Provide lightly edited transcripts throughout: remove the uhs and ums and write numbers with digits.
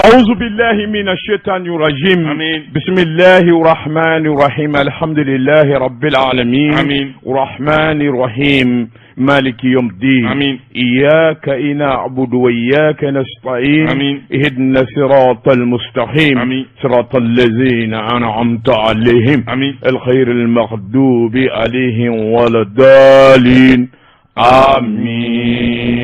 أعوذ بالله من الشيطان الرجيم. آمين. بسم الله الرحمن الرحيم. الحمد لله رب العالمين. آمين. الرحمن الرحيم، مالك يوم الدين. آمين. إياك نعبد وإياك نستعين. آمين. اهدنا صراط المستقيم. آمين. صراط الذين أنعمت عليهم. آمين. الخير المغضوب عليهم ولا الضالين. Amin.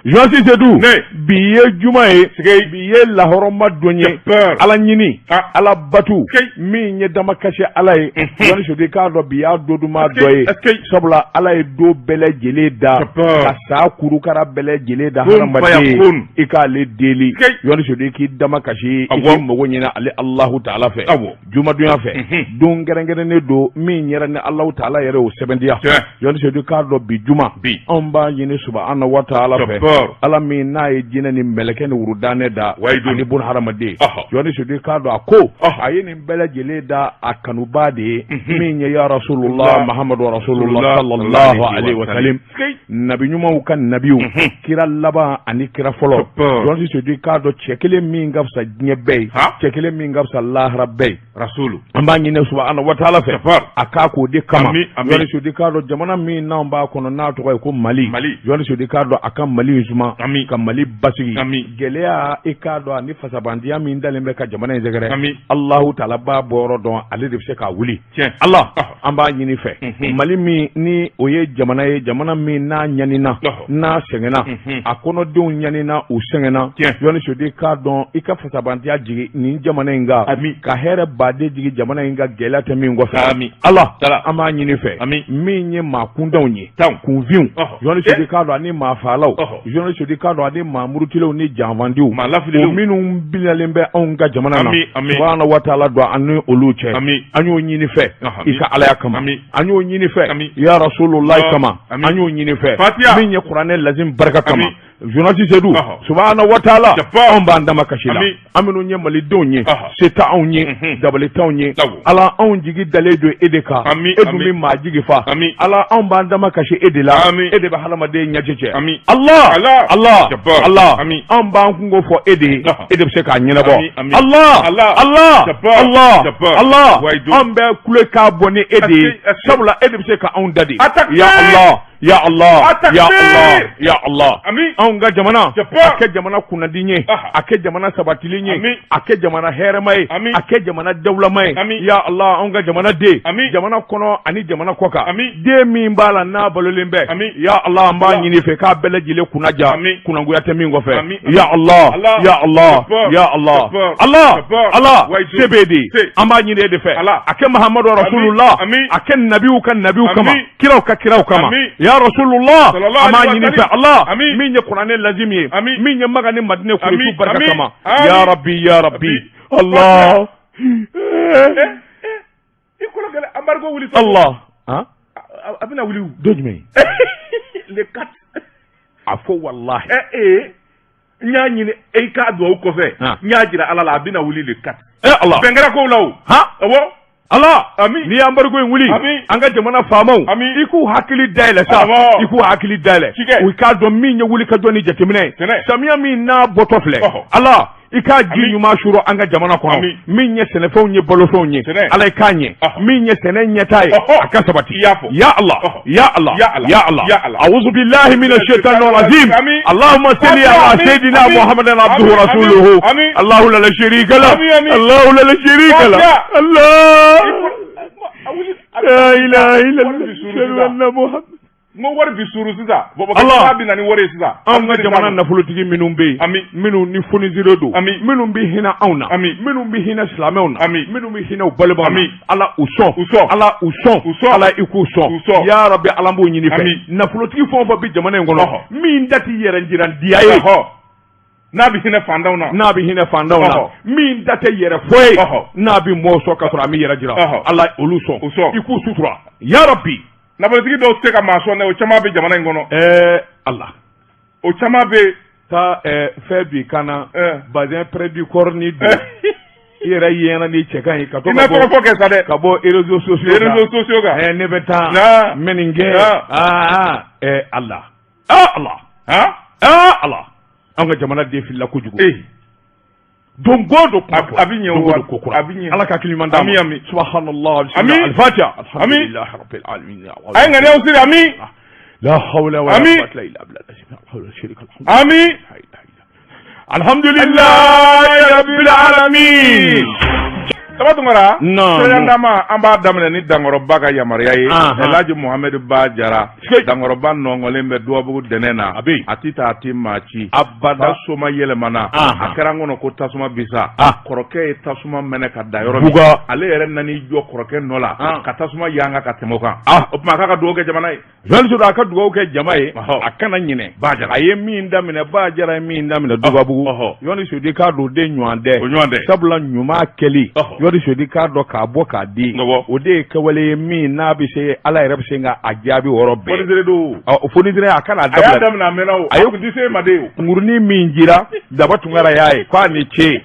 Journaliste Seydou. Ne. Bi ye juma ye, bi ye lahɔrɔma don ye. Jabbar. Ala ɲini, Ah. Ala batu Kei. min ye damakasi Ala ye. Journaliste Seydou, i k'a dɔn bi y'a doduma dɔ ye, Kei. sabula Ala ye don bɛɛ lajɛlen da Jabbar. ka saa kurukara bɛɛ lajɛlen da Kun hadamaden fayakun. i k'ale deli. Kei. Journaliste Seydou, i k'i damakasi, i Awɔ. k'i mago ɲini ale Alahu Taala fɛ. Awɔ. Jumadonya fɛ, don kɛrɛnkɛrɛnnen don min yɛrɛ ni Alahu Taala yɛrɛ y'o sɛbɛntiya. Tiɲɛ. Journaliste Seydou, k'a dɔn bi juma, Bi. anw b'a ɲini subahana wa taala fɛ, Jabbar. Ala min n'a ye jinɛ ni mɛlɛkɛ ni wurudanɛ da Wayidu. ani bun hadamaden. Journaliste Seydou, k'a dɔn a ko a ye nin bɛɛ lajɛlen da a kanuba de ye, min ye ya Rasulullah Muhammadu Rasulullah sallallahu alaihi wa sallam, Kei. Nabi ɲumanw ka nabiw, kira laban ani kira fɔlɔ. Jabbar. Journaliste Seydou, k'a dɔn cɛ kelen min ka fisa diɲɛ bɛɛ ye, Ha. cɛ kelen min ka fisa lahara bɛɛ ye, Rasulu. An b'a ɲini subahana wa taala fɛ Jabbar. a k'a k'o de kama. Ami, ami. Journaliste Seydou, k'a dɔn jamana min n'anw b'a kɔnɔ n'a tɔgɔ ye ko Mali, Mali. Journaliste Seydou, k'a dɔn a ka Mali in suma, Ami. ka Mali basigi. Ami. Gɛlɛya, i k'a dɔn, ani fasabandiya min dalen bɛ ka jamana in sɛgɛrɛ, Ami. Alahu Taala b'a bɔyɔrɔ dɔn, ale de bɛ se k'a wuli. Tiɲɛ. Ala, Ɔhɔ. an b'a ɲini fɛ, Mali min ni o ye jamana ye, jamana min n'a ɲanina, n'a sɛgɛnna, a kɔnɔdenw ɲanina, u sɛgɛnna. Tiɲɛ. Journaliste Seydou, k'a dɔn i ka fasabandiya jigin nin jamana in kan, Ami. ka hɛrɛ baden jigin jamana in kan, gɛlɛya tɛ min kɔfɛ. Ami. Ala, Ala. an b'a ɲini fɛ, Ami. min ye maa kuntanw ye, Tanw. kunfinw, Journaliste Seydou, k'a dɔn ani maa faalaw, journaliste Seydou, k'a dɔn ani maa murutilenw ni janfandiw, Maa lafililenw. o minnu bilalen bɛ anw ka jamana na, Ami, ami. subahana wa taala don an ni olu cɛ. Ami. An y'o ɲini fɛ Ami. i ka Alaya kama. Ami. An y'o ɲini fɛ Ami. ya Rasululahi kama. Ami. An y'o ɲini fɛ Fatiha. min ye kuranɛ lazim barika kama. Ami. Journaliste Seydou, subahana wa taala, Jabbar. anw b'an dama kasi la. Ami. An minnu ye malidenw ye, se tɛ anw ye, dabali t'anw ye. Awɔ. Ala, anw jigi dalen don e de kan. Ami, E dun ami. bɛ maa jigi fa. Ami. Ala, anw b'an dama kasi e de la. Ami. E de bɛ hadamaden ɲɛci cɛ. Ami. Allah, Allah. Allah, Jabbar. Allah, Ami. anw b'an kunko fɔ e de ye, e de bɛ se k'a ɲɛnabɔ. Ami, ami. Allah, Allah. Allah, Jabbar. Allah, Jabbar. Allah, Wayidu. anw bɛ kule k'a bɔ ni e de ye, Aski, aski. sabula e de bɛ se ka anw da de. Atakbir. Ya Allah, ya Allah, ya Atakbir. Allah, ya Allah. Ami. Anw ka jamana, Jabbar. a kɛ jamana kunnadi ye, a kɛ jamana sabatilen ye, Ami. a kɛ jamana hɛrɛma ye, Ami. a kɛ jamana dawulama ye. Ami. Ya Allah, anw ka jamana den, Ami. jamana kɔnɔ ani jamana kɔ kan, Ami. den min b'a la n'a balolen bɛ, Ami. ya Allah, an b'a Allah. ɲini fɛ k'a bɛɛ lajɛlen kunna ja, Ami. kunnangoya tɛ min kɔfɛ. Ami. Ya Allah, Allah. ya Allah, Jabbar. ya Allah, Jabbar. Allah, Jabbar. Allah, Wayidu. se b'e de ye, Se. an b'a ɲini e de fɛ. Allah. A kɛ Mahamadu Rasulullah, Ami. a kɛ nabiw ka nabiw kama, Ami. kiraw ka kiraw kama, Ami. ya Rasulullah, Sallallahu an b'a alaihi wa ɲini fɛ, sallam. Allah, Ami. min ye kuranɛ lazimi ye, Ami. min ye Maga ni Madinɛ Ami. kurusu barika Ami. kama, Ami. ya Rabbi, ya Rabbi, Ami. Allah, I kolo gɛlɛn, embargo wuli tɔ. Allah, han. A bɛna wuli o. Don jumɛn? Le 4. A fɔ walahi. Ɛ ee, n y'a ɲini e k'a duwawu kɔfɛ. Ah. N y'a jira Ala la, a bɛna wuli le 4. Eh Allah. Bɛn kɛra kow la o. Han. Awɔ. Allah. Ami. N'i y'embargo in wuli, Ami. an ka jamana faamaw, Ami. i k'u hakili dayɛlɛ sa, Awɔ. i k'u hakili dayɛlɛ, Cikɛ. u k'a dɔn min ye wuli ka jɔ ni jateminɛ ye. Tɛnɛ. Samiya min n'a bɔtɔ filɛ, Ala, i k'a ji Ami. ɲuman suru an ka jamana kɔnɔ, Ami. min ye sɛnɛfɛnw ye, balofɛnw ye, Tɛnɛ. Ala, i k'a ɲɛ, min ye sɛnɛ ɲɛtaa ye, a ka sabati. I y'a fɔ. Ya Allah, ya Allah, Ya Allah. ya Allah. Ya Allah. A'udhu billahi minash shaitani rajim. Ami. Allahumma salli ala Ami. sayyidina Ami. Muhammadan abduhu Ami. wa rasuluhu. Ami. Allahu la sharika lah. Ami, ami. Allahu la sharika lah. Fatiha. Allah. I kolo- a wuli. La ilaha Wari illallah. bi suuru Ashhadu sisan. anna Muhammad. N ko wari bi suuru sisan. Bɔbɔ Allah. kɛ bɛ na ni wari ye sisan. Anw ka jamana nafolotigi minnu bɛ yen, Ami. minnu ni fonisire don, Ami. minnu bɛ hinɛ anw na, Ami. minnu bɛ hinɛ silamɛw na, Ami. minnu bɛ hinɛ u balimaw na, Ami. Ala u sɔn, U sɔn. Ala u sɔn, U sɔn. Ala i k'u sɔn, U sɔn. ya Rabbi, Ala b'o ɲini fɛ. Ami. Nafolotigi fɛn o fɛn bɛ jamana in kɔnɔ, min da tɛ yɛrɛ jirandiya ye, N'a bɛ hinɛ fantanw na. N'a bɛ hinɛ fantanw na, min da tɛ yɛrɛ fɔ ye, n'a bɛ mɔɔ sɔn ka sɔrɔ a m'i yɛrɛ jira, Ala olu sɔn, U sɔn. I k'u sutura, ya Rabbi. Nafolotigi dɔw tɛ se ka maa sɔn dɛ, o caman bɛ jamana in kɔnɔ. Ɛɛ Ala. O caman bɛ. Taa fɛn b'i kan na, bazin près du corps ni don. I yɛrɛ yɛnna ni cɛ ka ɲi ka to I na tɔgɔ fɔ kɛ sa dɛ. Ka bɔ réseaux sociaux kan. Réseaux sociaux kan. Ne bɛ taa. Naa. N bɛ nin kɛ. Naa. Aa aa, Ala, aa Ala, Han? aa Ala, an ka jamana den filila kojugu. Ee. Don o don kuma A bɛ ɲɛ don o o don ko kura. A bɛ ɲɛ. Ala ka hakili ɲuman d'an ma. Ami, ami. Subhanallah. Ami. Al-Fatiha. Ami. Alhamdulillah rabbil alamin. A ye ŋaniyaw siri, ami. La hawla wala Ami. quwwata illa billah. La hawla sharika lahu. Ami. Alhamdulillahi rabbil alamin. Saba Tunkara. Naamu. Sɛbɛndama, an b'a daminɛ ni Dankɔrɔba ka yamaruya ye. Ahan. Elhaji Mohamed Ba Jara. Sike. Dankɔrɔba nɔngɔlen bɛ Duwabugu dɛnɛ na. A bɛ yen. A ti taa, a ti maa ci. Abada. Fa soma yɛlɛmana. Ahan. A kɛra n kɔnɔ ko tasuma bisa. Ah. Kɔrɔkɛ ye tasuma mɛnɛ ka da yɔrɔ min. Buga. Ale yɛrɛ nan'i jɔ kɔrɔkɛ nɔ la. Ah. Ka tasuma yanga ka tɛmɛ o kan. Ah. O tuma a k'a ka dugawu kɛ jamana ye. Journaliste a ka dugawu kɛ jama ye. Ɔhɔ. A kana ɲinɛ. Ba Jara. A ye min daminɛ, Ba Jara ye min daminɛ Dugabugu. Ɔhɔ. Yɔni Sodi k'a don den ɲɔgɔn tɛ. O ɲɔgɔn tɛ. Sabula ɲuman kɛli. Ɔhɔ. Yɔni Sodi k'a dɔn k'a bɔ k'a di. Awɔ. O de ye kɛwale ye min n'a bɛ se, Ala yɛrɛ bɛ se ka a jaabi o yɔrɔ bɛɛ. Fonisere don. Ɔ, fonisere a kana A y'a dabila. daminɛ a mɛnna o. A ye- A kun tɛ se e ma de o. Kunkurunin min jira, Daba Tunkara y'a ye k'a ni ce.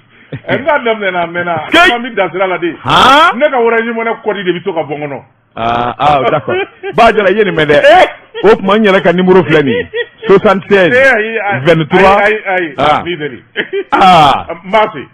Ɛ, n k'a daminɛ a mɛnna. Sike. An bɛ dan sira la de. Han? Ne ka wari ɲuman kɔdi de bɛ to ka bɔ n kɔnɔ. Ah, ah, d'accord. Ba Jara, i ye nin mɛn dɛ. O tuma n yɛrɛ ka numéro filɛ nin ye. 76 Eh, ayi, ayi. 23. Ayi, ayi, Ah. ayi. N b'i deli. Ah. N b'a se.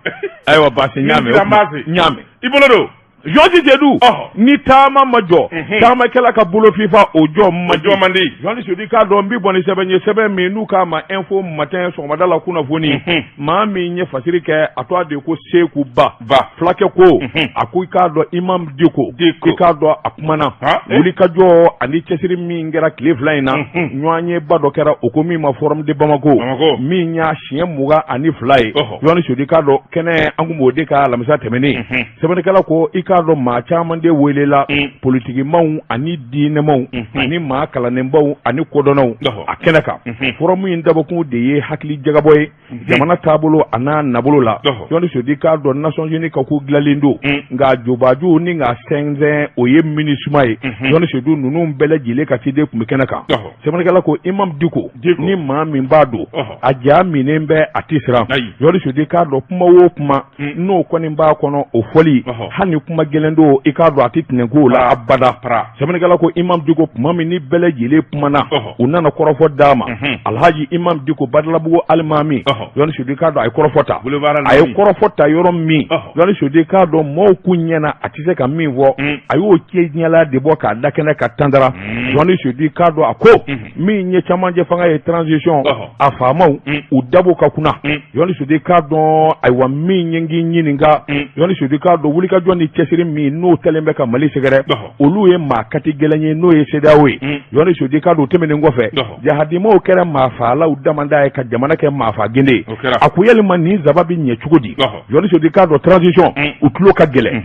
Ayiwa, baasi, n y'a mɛn. N b'a se. N y'a mɛn. I bolo don. Jɔnji Sedu, Ɔhɔ. ni taama ma jɔ, taamakɛla ka bolo fifa o jɔ man O jɔ man di. Jɔnji Sedu k'a dɔn n bi bɔ ni sɛbɛn ye, sɛbɛn min n'u k'a ma Info Matin sɔgɔmada la kunnafoni. Maa min ye fasiri kɛ, a tɔgɔ de ko Seku Ba. Ba. Fulakɛ ko, a ko i k'a dɔn Imam Diko, Diko. I k'a dɔn a kumana. Han, eh. Wulikajɔ ani cɛsiri min kɛra tile 2 in na, ɲɔgɔnyeba dɔ kɛra, o ko min ma Forum de Bamako, Bamako. min y'a siɲɛ 22 ye. Ɔhɔ. Jɔnji Sedu k'a dɔn kɛnɛ an kun b'o de ka alamisa tɛmɛnen. Sɛbɛnnikɛla ko i k'a dɔn maa caman de welela, politikimaw ani diinɛmaw ani maa kalannenbaw ani kodɔnnaw Ɔhɔ. a kɛnɛ kan. Forum in dabɔkun de ye hakili jagabɔ ye jamana taabolo a n'a nabolo la. Ɔhɔ. Jɔnji Sedu k'a dɔn Nations Unies ka ko dilanlen don, nka jobaju ni ka sɛnsɛn o ye MINUSMA ye. Jɔnji Sedu, ninnu bɛɛ lajɛlen ka ciden tun bɛ kɛnɛ kan. Ɔhɔ. Sɛbɛnnikɛla ko Imam Diko, Diko. ni maa min b'a don, Ɔhɔ. a ja minen bɛ, a tɛ siran. Ayi. Jɔnji Sedu k'a dɔn kuma o kuma n'o kɔni b'a kɔnɔ, o fɔli, Ɔhɔ. hali ni kuma gɛlɛn don, i k'a dɔn a tɛ tɛnɛnko la abada. Pra. Sɛbɛnnikɛla ko Imam Diko, tuma min ni bɛɛ lajɛlen kumana, Ɔhɔ. u nana kɔrɔfɔ d'a ma. Alhaji Imam Diko, Badalabugu alimami, Ɔhɔ. Jɔnji Sedu k'a dɔn a ye kɔrɔfɔ ta. Boulevard A ye Alimami. kɔrɔfɔ ta yɔrɔ min, Ɔhɔ. Jɔnji Sedu k'a dɔn maaw kun ɲɛna a tɛ se ka min fɔ, a y'o cɛ ɲɛla de bɔ k'a da kɛnɛ ka tandara. Jɔnji Sedu k'a dɔn a ko min ye camancɛ fanga ye, transition, Ɔhɔ. a faamaw u dabo ka kunna. Jɔnji Sedu k'a dɔn ayiwa min ye n k'i ɲininka, Jɔnji Sedu k'a dɔn wulikajɔ ni cɛsiri min n'o tɛlen bɛ ka Mali sɛgɛrɛ, Ɔhɔ. olu ye maa kati gɛlɛn ye, n'o ye CEDEAO ye. Jɔnji Sedu k'a dɔn o tɛmɛnen kɔfɛ, Ɔhɔ. jahadimaw kɛra maafaalaw damanda ye ka jamana kɛ maafa gende ye. O kɛra. A ko yalima nin zaba bɛ ɲɛ cogo di? Ɔhɔ. Jɔnji Sedu k'a dɔn transition, u tulo ka gɛlɛn.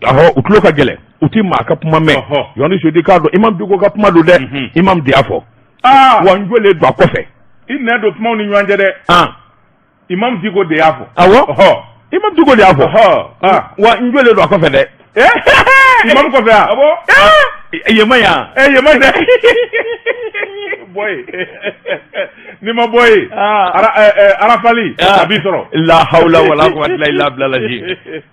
Ɔhɔ, u tulo ka gɛlɛn, u ti maa ka kuma mɛn. Ɔhɔ. Jɔnji Sedu k'a dɔn Imam Diko ka kuma don dɛ. Imam de y'a fɔ. Aa. Wa n jɔlen don a kɔfɛ. I nɛ don kumaw ni ɲɔgɔn cɛ dɛ. Han. Imam Diko de y'a fɔ. Awɔ. Ɔhɔ. Imam Diko de y'a fɔ. Ɔhɔ. Ah. Wa n jɔlen don a kɔfɛ dɛ. Imam kɔfɛ wa? Awɔ. Yen ma yan. Eh, yen ma ɲi dɛ. Bɔ yen. N'i ma bɔ yen. Ah. Ara ɛ ɛ Arafali. A b'i sɔrɔ. La hawla wala quwwata illa billah.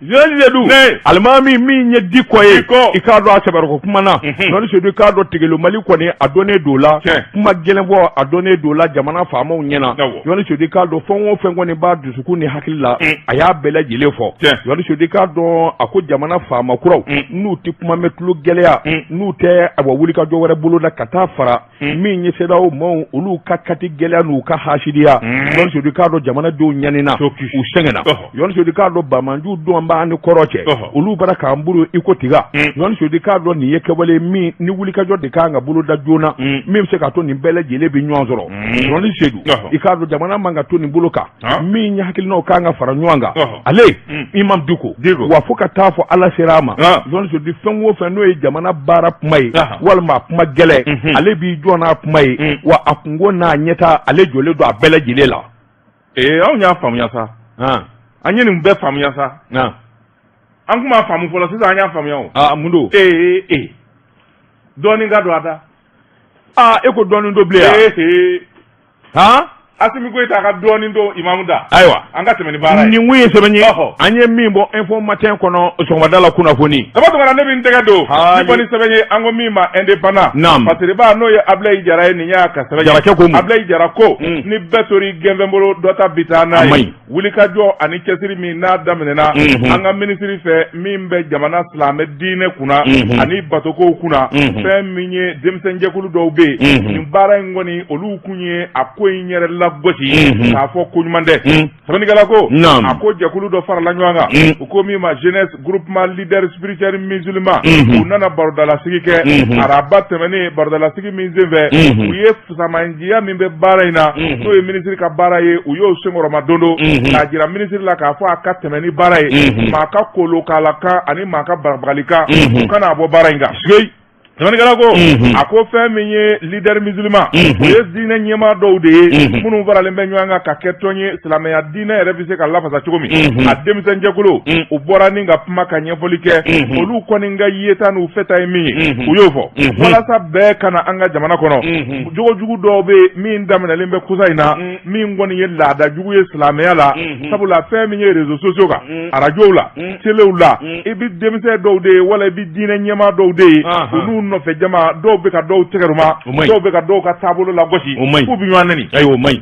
Jɔnji Sedu, Ne. alimami min ye Diko ye, Diko. i k'a dɔn a sɛbɛrɛ kuma na, Jɔnji Sedu k'a dɔn tigelo Mali kɔni a dɔnnen don la, Tiɲɛ. kuma gɛlɛn fɔ a dɔnnen don la jamana faamaw ɲɛna. Awɔ. Jɔnji Sedu k'a dɔn fɛn o fɛn kɔni b'a dusukun ni hakili la, a y'a bɛɛ lajɛlen fɔ. Tiɲɛ. Jɔnji Sedu k'a dɔn a ko jamana faama kuraw n'u tɛ kuma mɛn tulo gɛlɛya, n'u tɛ awa wulikajɔ wɛrɛ boloda ka taa fara min ye CEDEAO maaw olu ka kati gɛlɛya n'u ka hasidiya. Jɔnji Sedu k'a dɔn jamanadenw ɲanina, Toki. u sɛgɛnna. Ɔhɔ. Jɔnji Sedu k'a dɔn bamanju dɔn b'an ni kɔrɔ cɛ, Ɔhɔ. olu bara k'an buru i ko tiga. Jɔnji Sedu k'a dɔn nin ye kɛwale min ni wulikajɔ de kan ka boloda joona, min bɛ se k'a to nin bɛɛ lajɛlen bɛ ɲɔgɔn sɔrɔ. Jɔnji Sedu, Ɔhɔ. i k'a dɔn jamana man ka to nin bolo kan, Han. min ye hakilinaw kan ka fara ɲɔgɔn kan. Ɔhɔ. Ale Imam Diko, Diko. wa fo ka taa fɔ Ala sera a ma, Han. Jɔnji Sedu, fɛn o fɛn n'o ye jamana baara kuma ye Ahan. walima a kuma gɛlɛn, ale b'i jɔ n'a kuma ye, wa a kungo n'a ɲɛta, ale jɔlen don a bɛɛ lajɛlen la. Ee, anw y'a faamuya sa. Han. An ye nin bɛɛ faamuya sa. Han. An kun m'a faamu fɔlɔ, sisan an y'a faamuya o. Aa, mun don? Ee ee. Dɔɔnin ka don a da. Aa, e ko dɔɔnin don bilen yan? Ee ee. Han. Asimi Goyita ka dɔɔnin don imamu da. Ayiwa. An ka tɛmɛ ni baara ye. Nin kun ye sɛbɛn ye. Ɔhɔ. An ye min bɔ Info Matin kɔnɔ sɔgɔmada la kunnafoni. Daba Tunkara, ne bɛ n tɛgɛ don. Haali. Ni bɔ ni sɛbɛn ye, an ko min ma Indépendant. Naam. Fasiriba n'o ye Ablaye Jara ye, nin y'a ka sɛbɛn ye. Jarakɛ ko mun? Ablaye Jara ko. Ni bɛɛ tori gɛnfɛn bolo, dɔ ta bi taa n'a A man ye. ɲi. Wulikajɔ ani cɛsiri min n'a daminɛna. An ka minisiri fɛ min bɛ jamana silamɛ diinɛ kunna. Ani batokow kunna. Fɛn min ye denmisɛnjɛkulu dɔw bɛ yen. Nin baara in kɔni, olu kun ye a ko in yɛrɛ lagosi. K'a fɔ ko ɲuman tɛ. Sɛbɛnnikɛla ko. Naam. A ko jɛkulu dɔ farala ɲɔgɔn kan. U ko min ma jeunesse groupement leader spirituel musulman. U nana barodalasigi kɛ. Araba tɛmɛnen, barodalasigi min senfɛ. U ye fisamanjiya min bɛ baara in na. N'o ye minisiri ka baara ye, u y'o senkɔrɔma dondo. K'a jira minisiri la k'a fɔ a ka tɛmɛ ni baara ye. Maa ka kolokalakan ani maa ka bagabagalikan. U kana bɔ baara in kan. Sɛbɛnnikɛla ko. A ko fɛn min ye leader musulman. O ye diinɛ ɲɛmaa dɔw de ye. Minnu faralen bɛ ɲɔgɔn kan ka kɛ tɔn ye, silamɛya diinɛ yɛrɛ bɛ se ka lafasa cogo min. A denmisɛnjɛkulu. U bɔra ni ka kuma ka ɲɛfɔli kɛ. Olu kɔni ka yeta n'u fɛta ye min ye. U y'o fɔ. Walasa bɛɛ ka na an ka jamana kɔnɔ. Jogojugu dɔw bɛ yen min daminɛlen bɛ kusa in na. Min kɔni ye laada jugu ye silamɛya la. Sabula fɛn min ye réseaux sociaux kan. Arajow la. Telew la. I bɛ denmisɛn dɔw de ye wala i bɛ diinɛ ɲɛmaa dɔw de ye. Olu nɔfɛ jama dɔw bɛ ka dɔw tɛgɛruma. O man ɲi. Dɔw bɛ ka dɔw ka taabolo lagosi. O man ɲi. K'u bɛ ɲɔgɔn nɛni. Ayi, o man ɲi.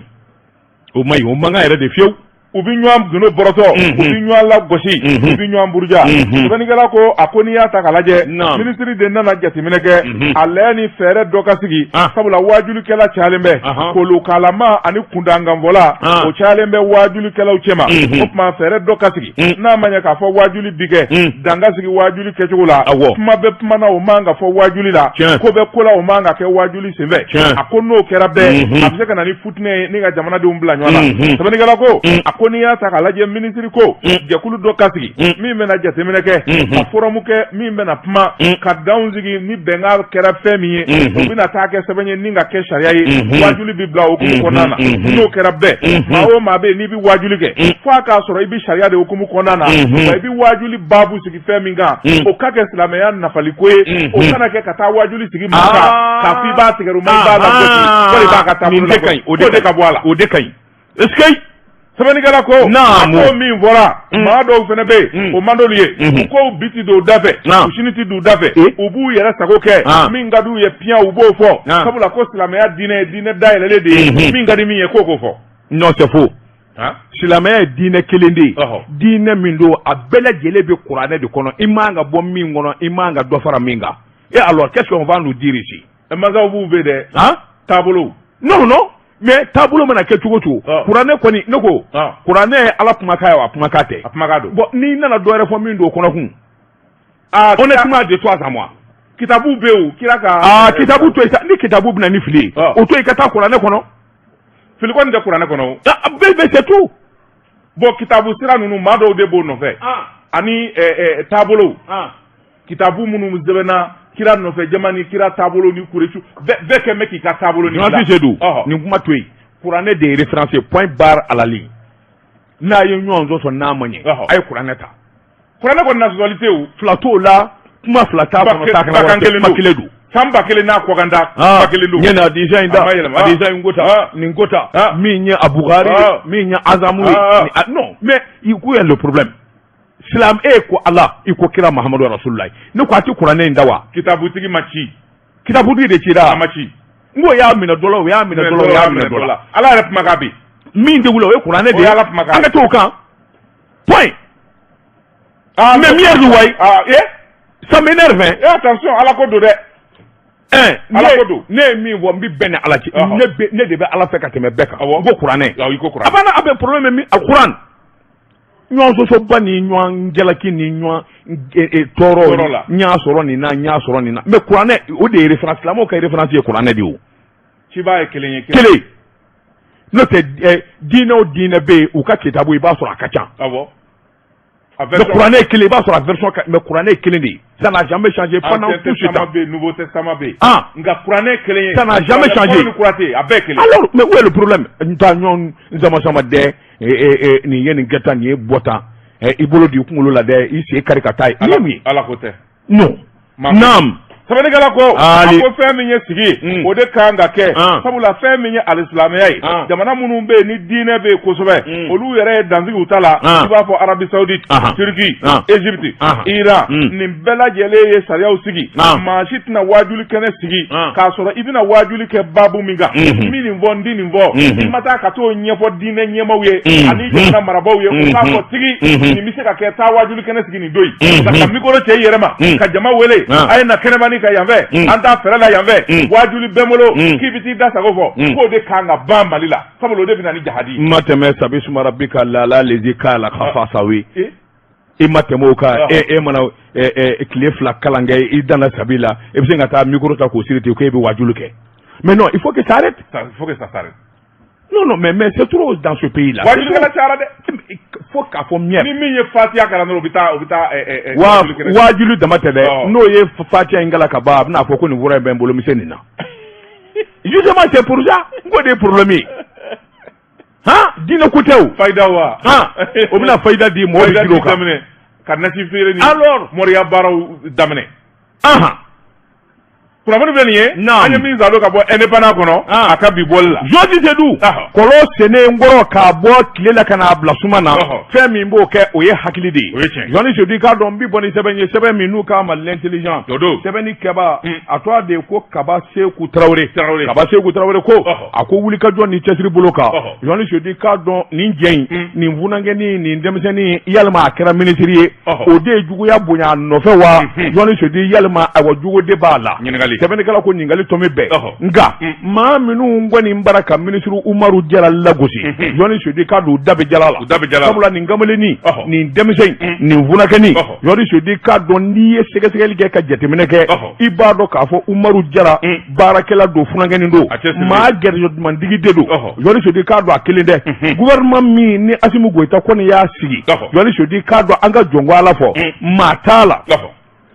O man ɲi, o man kan yɛrɛ de fiyewu. U bɛ ɲɔgɔn gundo bɔrɔtɔ. U bɛ ɲɔgɔn lagosi. U bɛ ɲɔgɔn buruja. Sɛbɛnnikɛla ko, a ko n'i y'a ta k'a lajɛ. Minisiri de nana jateminɛ kɛ. A lajɛ ni fɛɛrɛ dɔ ka sigi. Sabula waajulikɛla cayalen bɛ. Kolokalama ani kundankanfɔla. O cayalen bɛ waajulikɛlaw cɛma. O tuma fɛɛrɛ dɔ ka sigi. N'a ma ɲɛ k'a fɔ waajuli bi kɛ. Dan ka sigi waajuli kɛcogo la. Kuma bɛ kuma na, o man ka fɔ waajuli la. Ko bɛ ko la, o man ka kɛ waajuli senfɛ. A ko n'o kɛra bɛɛ. A bɛ se ka na ni futinɛ ye ni ka jamanadenw bila ɲɔgɔn na. Sɛbɛnnikɛla ko. A ko n'i y'a ta k'a lajɛ, minisiri ko. Jɛkulu dɔ ka sigi. Min bɛna jateminɛ kɛ. Ka forum kɛ min bɛna kuma. Ka danw sigi ni bɛnkan kɛra fɛn min ye. O bɛna taa kɛ sɛbɛn ye ni ka kɛ sariya ye. Waajuli bɛ bila o hukumu kɔnɔna na. N'o kɛra bɛɛ. Maa o maa bɛ yen n'i bɛ waajuli kɛ. Fo a k'a sɔrɔ i bɛ sariya de hukumu kɔnɔna na. Wa i bɛ waajuli baabu sigi fɛn min kan. O ka kɛ silamɛya nafaliko ye. O kana kɛ ka taa waajuli sigi maa kan. K'a fɔ i b'a tigɛruma, i b'a lagosi. Wali i b'a ka taabolo Nin de ka ɲi, lagosi. O de ka bɔ a la. O de ka ɲi. Est-ce que Sɛbɛnnikɛla ko. Naamu. A ko min fɔra. Maa dɔw fana bɛ yen. O man d'olu ye. U ko bi ti don u da fɛ. U sini ti don u da fɛ. U b'u yɛrɛ sago kɛ. Min ka d'u ye piyan, u b'o fɔ. Sabula ko silamɛya diinɛ ye diinɛ dayɛlɛlen de ye. Min ka di min ye, k'o k'o fɔ. Non, c'est faux. Silamɛya ye diinɛ kelen de ye. Diinɛ min don, a bɛɛ lajɛlen bɛ kuranɛ de kɔnɔ. I man ka bɔ min kɔnɔ, i man ka dɔ fara min kan. Et alors, qu'est-ce qu'on va nous dire ici? Masaw b'u bɛ dɛ. Taabolo. Non non, mais taabolo mana kɛ cogo cogo. Kuranɛ kɔni, ne ko. Kuranɛ ye Ala kumakan ye wa, kumakan tɛ? A kumakan don. Bon, n'i nana dɔ wɛrɛ fɔ min don o kɔnɔ kun. Honnêtement, de toi à moi. Kitabu bɛ yen, kira ka. Aa, kitabu to yen sa, ni kitabu bɛna ni fili ye. O to yen ka taa kuranɛ kɔnɔ. Fili kɔni tɛ kuranɛ kɔnɔ o. Bɛɛ c'est tout. Bon, kitabu sira ninnu, maa dɔw de b'o nɔfɛ. Ani taabolow. Kitabu minnu sɛbɛnna kira nɔfɛ jama ni kira taabolo ni kuresu bɛɛ kɛn bɛ k'i ka taabolo ni. Journaliste Seydou, nin kuma to yen. Kuranɛ de ye référence ye, point barre à la ligne. N'a ye ɲɔgɔn sɔsɔ, n'a ma ɲɛ. A ye kuranɛ ta. Kuranɛ kɔni na sɔsɔli tɛ o. Fila t'o la, kuma fila t'a kɔnɔ, taa kana Bakan kelen kuma kelen don. San 1000 n'a kɔkan da. Ba kelen don. Ɲɛ na hadisa in da. A ma yɛlɛma. Hadisa in ko tan. Nin ko tan. Min ye a Bukhari ye. Min ye Azamu ye. Non mais où est le problème? Silam e ko Ala, i ko kira Mahamadu Rasululayi, ne ko a tɛ kuranɛ in da wa? Kitabutigi ma ci. Kitabutigi de cira. A ma ci. N ko y'a minɛ dɔ la, o y'a minɛ dɔ la, o y'a minɛ dɔ la. Ala yɛrɛ kumakan bɛ yen. Min tɛ wuli, o ye kuranɛ de ye. Ala kumakan. An ka t'o kan. Point. Mais mieux du wayi. Ça m'énerve. Eh, attention, Ala ko don dɛ. Ala ko don. Ne ye min fɔ, n bɛ bɛn ni Ala cɛ. Ne de bɛ Ala fɛ ka tɛmɛ bɛɛ kan. N ko kuranɛ. I ko kuranɛ. A banna, a bɛ problème min Alikuran. Ɲɔgɔn sɔsɔba ni ɲɔgɔn jalaki ni ɲɔgɔn tɔɔrɔ la. N y'a sɔrɔ nin na, n y'a sɔrɔ nin na. Mais kuranɛ, o de ye référence, silamɛw ka référence ye kuranɛ de ye o. Ciba ye kelen ye. Kelen. N'o tɛ, diinɛ o diinɛ bɛ yen, u ka kitabu, i b'a sɔrɔ a ka ca. Awɔ. Mais kuranɛ ye kelen, i b'a sɔrɔ a version ka, mais kuranɛ ye kelen de ye. Ça n'a jamais changé pendant Ancien tout ce temps. Testament bɛ yen, Nouveau Testament bɛ yen. Nka kuranɛ ye kelen ye. Ça n'a jamais changé. Kɔrɔ ni kura tɛ yen, a bɛɛ ye kelen. Alors, mais où est le problème? N taa ɲɔgɔn sama sama dɛ, nin ye nin kɛ tan, nin ye bɔ tan. I bolo di i kunkolo la dɛ, i sen kari ka taa yen. Nin ye mun ye? Ala ko tɛ. Non. Naam. Sɛbɛnnikɛla ko a ko fɛn min ye sigi o de kan ka kɛ sabula fɛn min ye alisilamɛya ye jamana minnu bɛ yen ni diinɛ bɛ yen kosɛbɛ olu yɛrɛ ye dansigi u ta la i b'a fɔ Arabie Saoudite Turquie Égypte Iran nin bɛɛ lajɛlen ye sariyaw sigi maa si tɛna waajuli kɛnɛ sigi k'a sɔrɔ i bɛna waajuli kɛ baabu min kan n bɛ nin fɔ n tɛ nin fɔ i ma taa ka t'o ɲɛfɔ diinɛ ɲɛmaaw ye ani jamana marabaaw ye u k'a fɔ tigi nin bɛ se ka kɛ taa waajuli kɛnɛ sigi nin don in ka micro cɛ i yɛrɛ ma ka jama wele a ye na kɛnɛmani kan yanfɛ an t'a fɛrɛ la yanfɛ waajuli bɛɛ bolo k'i bɛ t'i da sago fɔ k'o de kan ka ban Mali la sabula o de bɛ na ni jahadi ye. Ma tɛmɛ sabisuma rabika lala lezi k'a la ka fasawi i ma tɛmɛ o kan e e mana tile 2 kalan kɛ i danna sabi la i bɛ se ka taa micro ta k'o siri ten k'e bɛ waajuli kɛ mais non, il faut que ça arrête. Il faut que ça s'arrête. Non, non, mais c'est trop dans ce pays là. Waajulikɛla cayara dɛ. Fo k'a fɔ miɲɛ. Ni min ye fatiya kalan dɔrɔn, u bɛ taa. Wa waajuli dama tɛ dɛ, n'o ye fatiya in kalan ka ban, a bɛna fɔ ko nin fura in bɛ n bolo, n bɛ se nin na. Justement, c'est pour ça n k'o de ye problème ye. Han, diinɛ ko tɛ o. Fayida wa. Han, o bɛna fayida di mɔgɔw bɛ girin o kan. Daminɛ ka nasi feere ni. Alors moriya baaraw daminɛ. Ahan. Kunnafoni filɛ nin ye. Naam. An ye min salo ka bɔ Indépendant kɔnɔ. A ka bi bɔli la. Journaliste Seydou. Kɔlɔn sennen kɔrɔ k'a bɔ tile la ka n'a bila suma na. Fɛn min b'o kɛ, o ye hakili de ye. O ye tiɲɛ. Journaliste Seydou, i k'a dɔn n bi bɔ ni sɛbɛn ye, sɛbɛn min n'u k'a ma L'Intelligent. O don. Sɛbɛnni kɛba a tɔgɔ de ye ko Kaba Seku Tarawele. Tarawele. Kaba Seku Tarawele ko a ko wulikajɔ ni cɛsiri bolo kan. Journaliste Seydou, i k'a dɔn nin jɛ in, nin funankɛnin, nin denmisɛnnin, yalima a kɛra minisiri ye, o de ye juguya bonya a nɔfɛ wa? Journaliste Seydou, yalima awa jugu de b'a la? Ɲininkali. Sɛbɛnnikɛla ko ɲininkali tɔmi bɛɛ, nka maa minnu kɔni bara ka minisiri Umaru Jara lagosi, Journaliste Seydou, i k'a dɔn u da bɛ jala la. U da bɛ jala la. Sabula nin kamalennin, nin denmisɛn in, nin funankɛnin, Journaliste Seydou, i k'a dɔn n'i ye sɛgɛsɛgɛli kɛ ka jateminɛ kɛ, i b'a dɔn k'a fɔ Umaru Jara baarakɛla don, funankɛnin don, maa gɛrɛjɔ dumantigi de don. Journaliste Seydou, i k'a dɔn a kelen tɛ. Gouvernement min ni Assimi Goïta kɔni y'a sigi, Journaliste Seydou, i k'a dɔn an ka jɔnko Ala fɔ, maa t'a la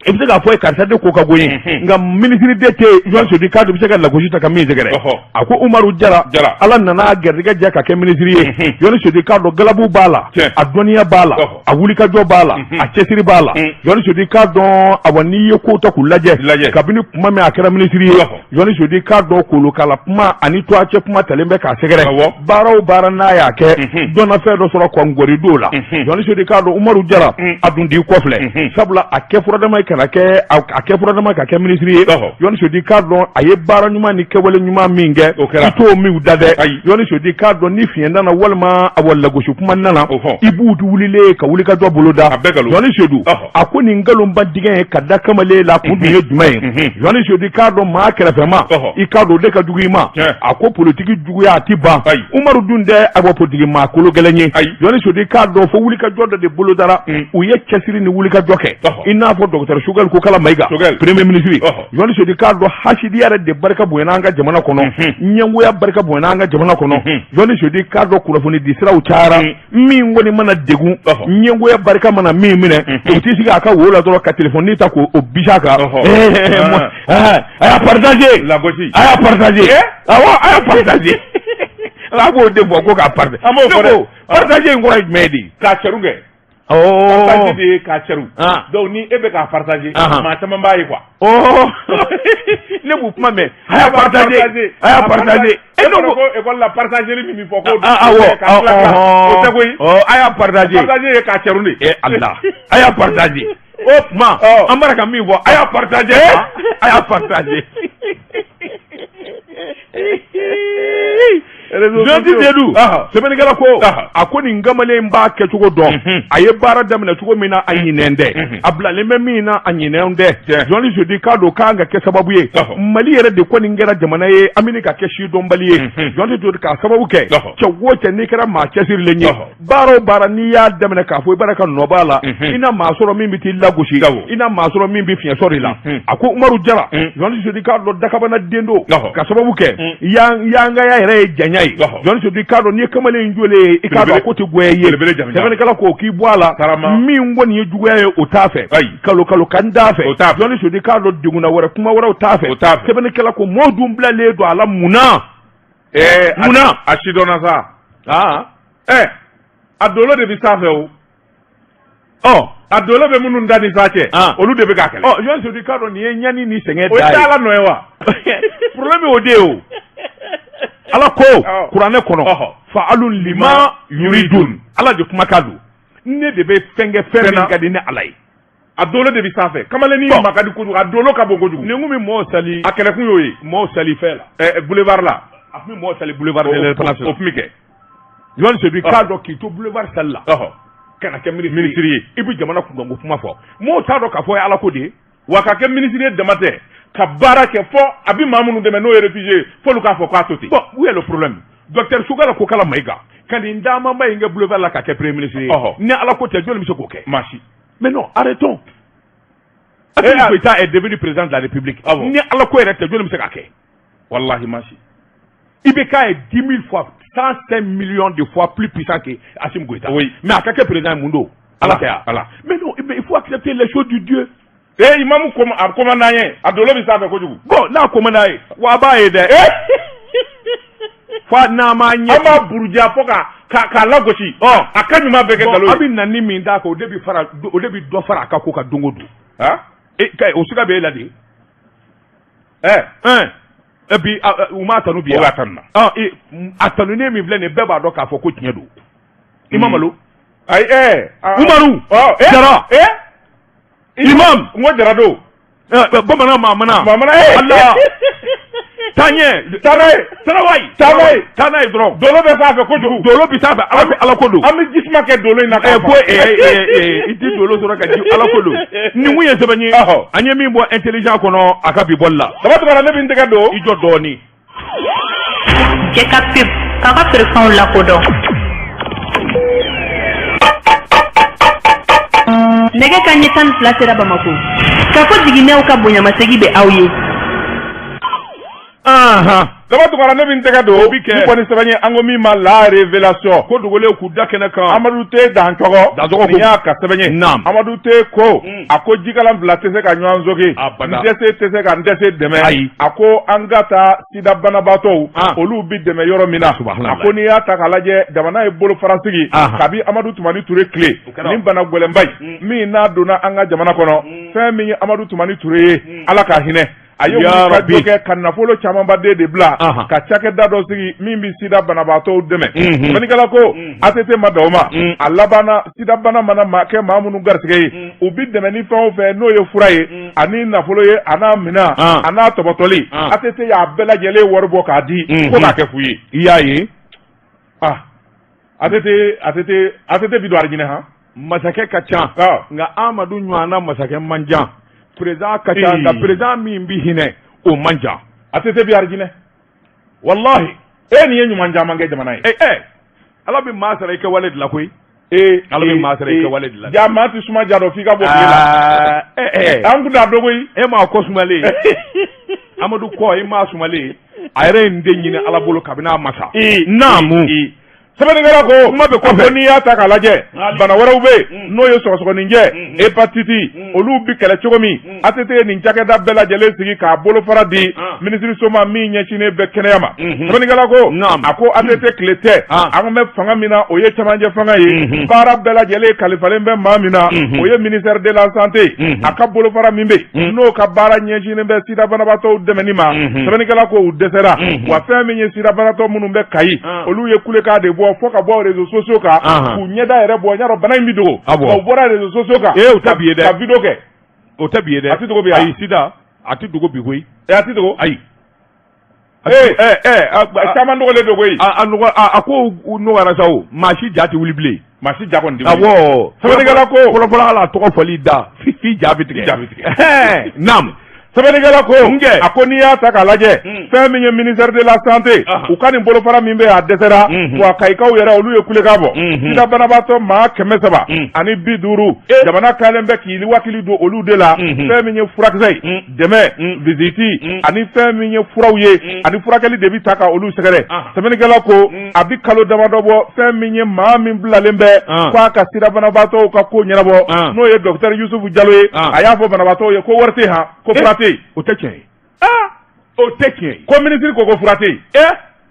i bɛ se k'a fɔ ye karisa de ko ka go ye, nka minisiri de tɛ yen, Journaliste Seydou, i k'a dɔn i bɛ se ka lagosi ta ka min sɛgɛrɛ. A ko Umaru Jara, Ala nana a garijɛgɛ diya ka kɛ minisiri ye. Journaliste Seydou, i k'a dɔn galabu b'a la, a dɔnniya b'a la, a wulikajɔ b'a la, a cɛsiri b'a la. Journaliste Seydou, i k'a dɔn awa n'i ye kow ta k'u lajɛ, kabini kuma min a kɛra minisiri ye, Journaliste Seydou, i k'a dɔn kolokala kuma ani toacɛ kuma talen bɛ k'a sɛgɛrɛ. Baara o baara n'a y'a kɛ, dɔ na fɛn dɔ sɔrɔ kɔngɔri don la. Journaliste Seydou, i k'a dɔn Umaru Jara a dun t'i kɔfilɛ, sabula a kɛ furadama kana kɛ a kɛ furadama ka kɛ minisiri ye. Journaliste Seydou, i k'a dɔn a ye baara ɲuman ni kɛwale ɲuman min kɛ, i t'o min da dɛ. Journaliste Seydou, i k'a dɔn ni fiɲɛ nana walima awa lagosi kuma nana, i b'u wulilen ka wulikajɔ boloda. Journaliste Seydou a ko nin nkalonba dingɛ ye ka da kamalen la kun dun ye jumɛn ye? Journaliste Seydou, i k'a dɔn maa kɛrɛfɛma, i k'a dɔn o de ka jugu i ma. A ko politiki juguya a ti ban. Umaru dun tɛ awa politiki maa kolo gɛlɛn ye. Journaliste Seydou, i k'a dɔn fo wulikajɔ dɔ de bolodara, u ye cɛsiri ni wulikajɔ kɛ, i n'a fɔ docteur Choguel Kokalla Maïga, premier ministre. Journaliste Seydou, i k'a dɔn hasidiya yɛrɛ de barika bonyana an ka jamana kɔnɔ, ɲɛngoya barika bonyana an ka jamana kɔnɔ. Journaliste Seydou, i k'a dɔn kunnafoni di siraw cayara, min kɔni mana degun, ɲɛngoya barika mana min minɛ, o t'i sigi a ka wo la dɔrɔn ka telefɔni ta k'o bisi a kan: a y'a partager, a y'a partager, awɔ, a y'a partager. A b'o de fɔ ko k'a partager. An b'o fɔ dɛ. Partager in kɔrɔ ye jumɛn de ye? K'a cɛru kɛ. Partager de ye k'a cɛru. Donc ni e bɛ k'a partager, maa caman b'a ye quoi. Ne b'u kuma mɛn: a y'a partager, a y'a partager. E ko ko école la partageli min bɛ fɔ ko awɔ, o tɛ koyi. A y'a partager. Partager ye k'a cɛru de. Eh Allah, a y'a partager. O tuma an bɔra ka min fɔ, a y'a partager, a y'a partager. Journaliste Seydou, sɛbɛnnikɛla ko a ko nin kamalen b'a kɛcogo dɔn, a ye baara daminɛ cogo min na, a ɲinɛn tɛ, a bilalen bɛ min na, a ɲinɛn tɛ. Journaliste Seydou, i k'a dɔn k'an ka kɛ sababu ye, Mali yɛrɛ de kɔni kɛra jamana ye an bɛ ka kɛ sidɔnbali ye. Journaliste Seydou, k'a sababu kɛ cɛ o cɛ n'i kɛra maa cɛsirilen ye, baara o baara n'i y'a daminɛ k'a fɔ i b'a ka nɔ b'a la, i na maa sɔrɔ min bɛ t'i lagosi, i na maa sɔrɔ min bɛ fiɲɛ sɔrɔ i la. A ko Umaru Jara, Journaliste Seydou, i k'a dɔn dakabana den don, ka sababu kɛ yangaya yɛrɛ ye janya ye. Journaliste Seydou, i k'a dɔn n'i ye kamalen in jɔlen ye, i k'a dɔn a ko tɛ goya i ye. Sɛbɛnnikɛla ko k'i bɔ a la, min kɔni ye juguya ye, o t'a fɛ, kalo kalo kan t'a fɛ. Journaliste Seydou, i k'a dɔn degunna wɛrɛ, kuma wɛrɛw t'a fɛ. Sɛbɛnnikɛla ko mɔɔ dun bilalen don a la mun na? Mun na? A sidɔnna sa. A dolo de bɛ sanfɛ o. Ɔ. A dolo bɛ minnu da ni sa cɛ, olu de bɛ k'a kɛlɛ. Ɔ, Jean Seydou, k'a dɔn nin ye ɲani ni sɛgɛn da ye. O tɛ Ala nɔ ye wa? Problème y'o de ye o. Ala ko kuranɛ kɔnɔ, fa'alun lima yuridun, Ala de kumakan don. Ne de bɛ fɛn kɛ fɛn min ka di ne Ala ye. A dolo de bɛ sanfɛ, kamalennin ma ka di kojugu, a dolo ka bon kojugu. Nin kun bɛ mɔɔw sali. A kɛlɛkun y'o ye. Mɔɔw sali fɛn la. Boulevard la. A tun bɛ mɔɔw sali boulevard de l'Indépendance. O tun bɛ kɛ. Jean Seydou, k'a dɔn k'i to boulevard sali la, ka na kɛ ministre ye, i bɛ jamana kunkanko kuma fɔ, mɔɔw t'a dɔn k'a fɔ ye Ala ko de ye. Wa ka kɛ ministre ye dama tɛ, ka baara kɛ fɔ a bɛ maa minnu dɛmɛ n'o ye réfugié ye, f'olu k'a fɔ k'a to ten. Bon, où est le problème? Docteur Choguel Kokalla Maïga ka nin daamanba in kɛ boulevard la ka kɛ premier ministre ye, ni Ala ko tɛ, jɔnni bɛ se k'o kɛ? Maa si. Mais non, arrêtons. Assimi Goïta est devenu président de la République. Ni Ala ko yɛrɛ tɛ, jɔnni bɛ se k'a kɛ? Wallahi, maa si. IBK est 10 000 fois, 105 millions de fois plus puissant que Assimi Goïta. Oui. Mais a ka kɛ président ye mun don? Ala tɛ ya? Ala. Mais non, mais il faut accepter les choses du Dieu. Eh, imamu ko a ko man d'an ye, a dolo bɛ sanfɛ kojugu. Bon, n'a ko man d'a ye, wa a b'a ye dɛ. Fa n'a ma ɲɛ. An b'a buruja fo ka k'a lagosi. A ka ɲuman bɛɛ kɛ nkalon ye. A bɛ na ni min d'a kan, o de bɛ fara, o de bɛ dɔ fara a ka ko kan don o don. Han? E ka o siga bɛ e la de. Ɛ. Et puis u m'a tanu bi. O b'a tanu na. A tanunen min filɛ nin ye, bɛɛ b'a dɔn k'a fɔ ko tiɲɛ don. I ma malo. Ayi ɛ. Umaru. Jara. Imam. N ko Jara don. Bamanan maamana. Maamana. Ala. Taa ɲɛ. Taa n'a ye. Tarawele. Taa n'a ye. Taa n'a ye dɔrɔn. Dolo bɛ sanfɛ kojugu. Dolo bɛ sanfɛ, Ala ko Ala ko don. An bɛ jisuma kɛ dolo in na. Ko i ti dolo sɔrɔ ka ji, Ala ko don. Nin kun ye sɛbɛn ye. An ye min bɔ intelligent kɔnɔ a ka bi bɔli la. Daba Tunkara, ne bɛ n tɛgɛ don. I jɔ dɔɔnin. Cɛ ka pub k'a ka feerefɛnw lakodɔn. Nɛgɛ kanɲɛ 12 sera Bamakɔ. Kafo jiginɛw ka bonyamasegin bɛ aw ye. Daba Tunkara, ne bɛ n tɛgɛ don. O bɛ kɛ. Ni kɔni sɛbɛn ye, an ko min ma La Révélation. Ko dogolen k'u da kɛnɛ kan. Amadu T Dancɔgɔ. Dancɔgɔ ko. Nin y'a ka sɛbɛn ye. Naam. Amadu T ko. A ko jikalan fila tɛ se ka ɲɔgɔn sogi. Abada. N dɛsɛ tɛ se ka n dɛsɛ dɛmɛ. Ayi. A ko an ka taa sida banabaatɔw. Olu bɛ dɛmɛ yɔrɔ min na. Subhanallah. A ko n'i y'a ta k'a lajɛ, jamana ye bolofara sigi. Kabi Amadu Tumani Ture tile. Nin bana gɛlɛnba in. Min n'a donna an ka jamana kɔnɔ. Fɛn min ye Amadu Tumani Ture ye. Ala ka hinɛ. A ye wulikajɔ kɛ ka nafolo camanba de bila ka cakɛda dɔ sigi min bɛ sida banabaatɔw dɛmɛ. Sɛbɛnnikɛla ko ATT ma dan o ma, a labanna sida bana mana maa kɛ maa minnu garisɛgɛ ye, u bɛ dɛmɛ ni fɛn o fɛn n'o ye fura ye ani nafolo ye a n'a minɛn a n'a tɔbɔtɔli, ATT y'a bɛɛ lajɛlen wari bɔ k'a di ko k'a kɛ fu ye. I y'a ye. Ah, ATT ATT ATT bi don arijinɛ han. Masakɛ ka ca, nka Amadu ɲɔgɔnna masakɛ man ca. Président ka ca, nka président min bɛ hinɛ, o man ca. ATT bi arijinɛ. Walahi. E nin ye ɲuman caman kɛ jamana ye. Ala bɛ maa sara i kɛwale de la koyi. Ala bɛ maa sara i kɛwale de la. Ja maa tɛ suma ja dɔn f'i ka bɔ tile la. An kun t'a dɔn koyi. E m'a kɔ sumalen. Amadu kɔ, e m'a sumalen. A yɛrɛ ye nin de ɲini Ala bolo kabini a ma sa. Naamu. Sɛbɛnnikɛla ko kuma bɛ kɔfɛ. Ko n'i y'a ta k'a lajɛ, bana wɛrɛw bɛ yen n'o ye sɔgɔsɔgɔninjɛ, hépatite, olu bɛ kɛlɛ cogo min, ATT ye nin cakɛda bɛɛ lajɛlen sigi k'a bolofara di minisiriso ma min ɲɛsinnen bɛ kɛnɛya ma. Sɛbɛnnikɛla ko a ko ATT tile tɛ, an bɛ fanga min na, o ye cɛmancɛ fanga ye, baara bɛɛ lajɛlen kalifalen bɛ maa min na, o ye ministère de la santé, a ka bolofara min bɛ yen n'o ka baara ɲɛsinnen bɛ sida banabaatɔw dɛmɛni ma. Sɛbɛnnikɛla ko u dɛsɛra, wa fɛn min ye sida banabaatɔ minnu bɛ Kayi, olu ye kulekan de bɔ fo ka bɔ réseaux sociaux kan k'u ɲɛda yɛrɛ bɔ, y'a bana in bɛ dogo, u bɔra réseaux sociaux kan. Ee, o tɛ bi ye dɛ. Ka vidéo kɛ. O tɛ bi ye dɛ. A tɛ dogo bi. Ayi, sida a tɛ dogo bi koyi. A tɛ dogo. Ayi. Caman dogolen don koyi. A ko nɔgɔyara sa o, maa si ja tɛ wuli bilen. Maa si ja kɔni tɛ wuli. Awɔ. Sɛbɛnnikɛla ko. Fɔlɔfɔlɔ hali a tɔgɔ fɔli da f'i ja bɛ tigɛ. Ja bɛ tigɛ. Naam. Sɛbɛnnikɛla ko a ko n'i y'a ta k'a lajɛ, fɛn min ye ministère de la santé, u ka nin bolofara min bɛ yen, a dɛsɛra, wa kayikaw yɛrɛ olu ye kulekan bɔ. Sida banabaatɔ maa 350, jamana kɛlen bɛ k'i wakili don olu de la. Fɛn min ye furakisɛ ye, dɛmɛ, visite, ani fɛn min ye furaw ye ani furakɛli de bɛ ta ka olu sɛgɛrɛ. Sɛbɛnnikɛla ko a bɛ kalo damadɔ bɔ, fɛn min ye maa min bilalen bɛ k'a ka sida banabaatɔw ka ko ɲɛnabɔ, n'o ye docteur Yusufu Jalo ye, a y'a fɔ banabaatɔw ye ko wari tɛ han, ko fura tɛ yen. O tɛ tiɲɛ ye. O tɛ tiɲɛ ye. Ko minisiri ko fura tɛ yen.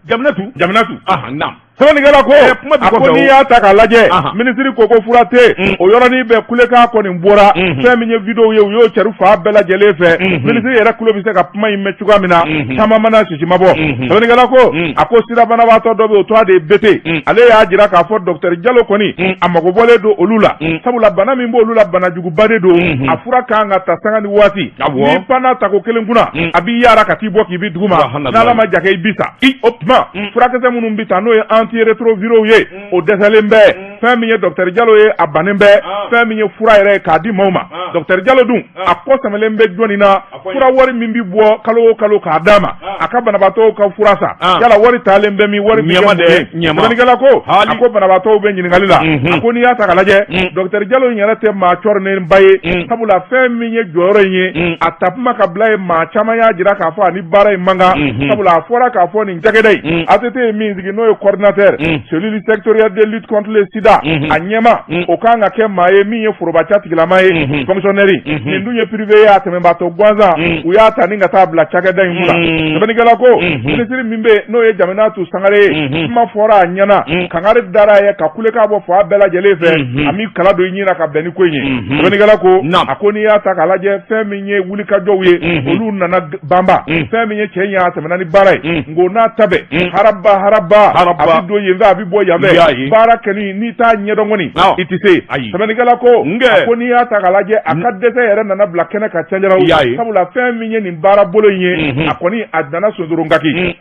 Jamana tu. Jamana tu. Naam. Sɛbɛnnikɛla ko kuma a ko n'i y'a ta k'a lajɛ minisiri ko ko fura tɛ yen o yɔrɔnin bɛɛ kulekan kɔni bɔra fɛn min ye video ye u y'o cari fan bɛɛ lajɛlen fɛ minisiri yɛrɛ tulo bɛ se ka kuma in mɛn cogoya min na caman mana sisi ma bɔ. Sɛbɛnnikɛla ko a ko sida banabaatɔ dɔ bɛ yen o tɔgɔ de ye Bete. Ale y'a jira k'a fɔ docteur Jalo kɔni a mago bɔlen don olu la, sabula bana min b'olu la bana juguba de don, a fura kan ka ta sanga ni waati. N'i panna tako kelen kunna, a b'i yaara ka t'i bɔ k'i bin duguma, n'Ala ma ja kɛ i bi sa. O tuma furakisɛ minnu bɛ ta n'o ye antirétroviraux ye, o dɛsɛlen bɛ. Fɛn min ye docteur Jalo ye, a bannen bɛ fɛn min ye fura yɛrɛ ye k'a di maaw ma. Docteur Jalo dun a kɔ sɛmɛlen bɛ jɔnni na? Fura wari min bɛ bɔ kalo o kalo k'a d'a ma a ka banabaatɔw ka fura san, yala wari taalen bɛ min? Wari bɛ kɛ sɛbɛnnikɛla ko a ko banabaatɔw bɛ ɲininkali la. A ko n'i y'a ta k'a lajɛ, docteur Jalo in yɛrɛ tɛ maa cɔrinenba ye, sabula fɛn min ye jɔyɔrɔ in ye, a ta kuma ka bila ye, maa caman y'a jira k'a fɔ a ni baara in man kan, sabula a fɔra k'a fɔ nin cakɛda in, ATT ye min sigi n'o ye coordinateur cellule sectorielle de lutte contre le sida, a ɲɛmaa o kan ka kɛ maa ye min ye forobaca tigilama ye, fonctionnaire. Nin dun ye privé ye, a tɛmɛbaatɔ gansan, u y'a ta ni ka taa bila cakɛda in kunna. Sɛbɛnnikɛla ko minisiri min bɛ yen n'o ye Jaminatu Sangare ye, kuma fɔra a ɲɛna, kangari dara a ye ka kulekan bɔ fan bɛɛ lajɛlen fɛ, a m'i kala don i ɲin na ka bɛn ni ko in ye. Sɛbɛnnikɛla ko a ko n'i y'a ta k'a lajɛ, fɛn min ye wulikajɔw ye, olu nana banba. Fɛn min ye cɛ in ye, a tɛmɛna ni baara ye, nko n'a ta bɛɛ haraba haraba, a bɛ don yen fɛ, a bɛ bɔ yan fɛ, baara kɛli n'i t'a ɲɛdɔn kɔni i tɛ se. Sɛbɛnnikɛla ko a ko n'i y'a ta k'a lajɛ, a ka dɛsɛ yɛrɛ nana bila kɛnɛ kan cɛnjɛraw, sabula fɛn min ye nin baara bolo in ye, a kɔni a nana sonsoronkaki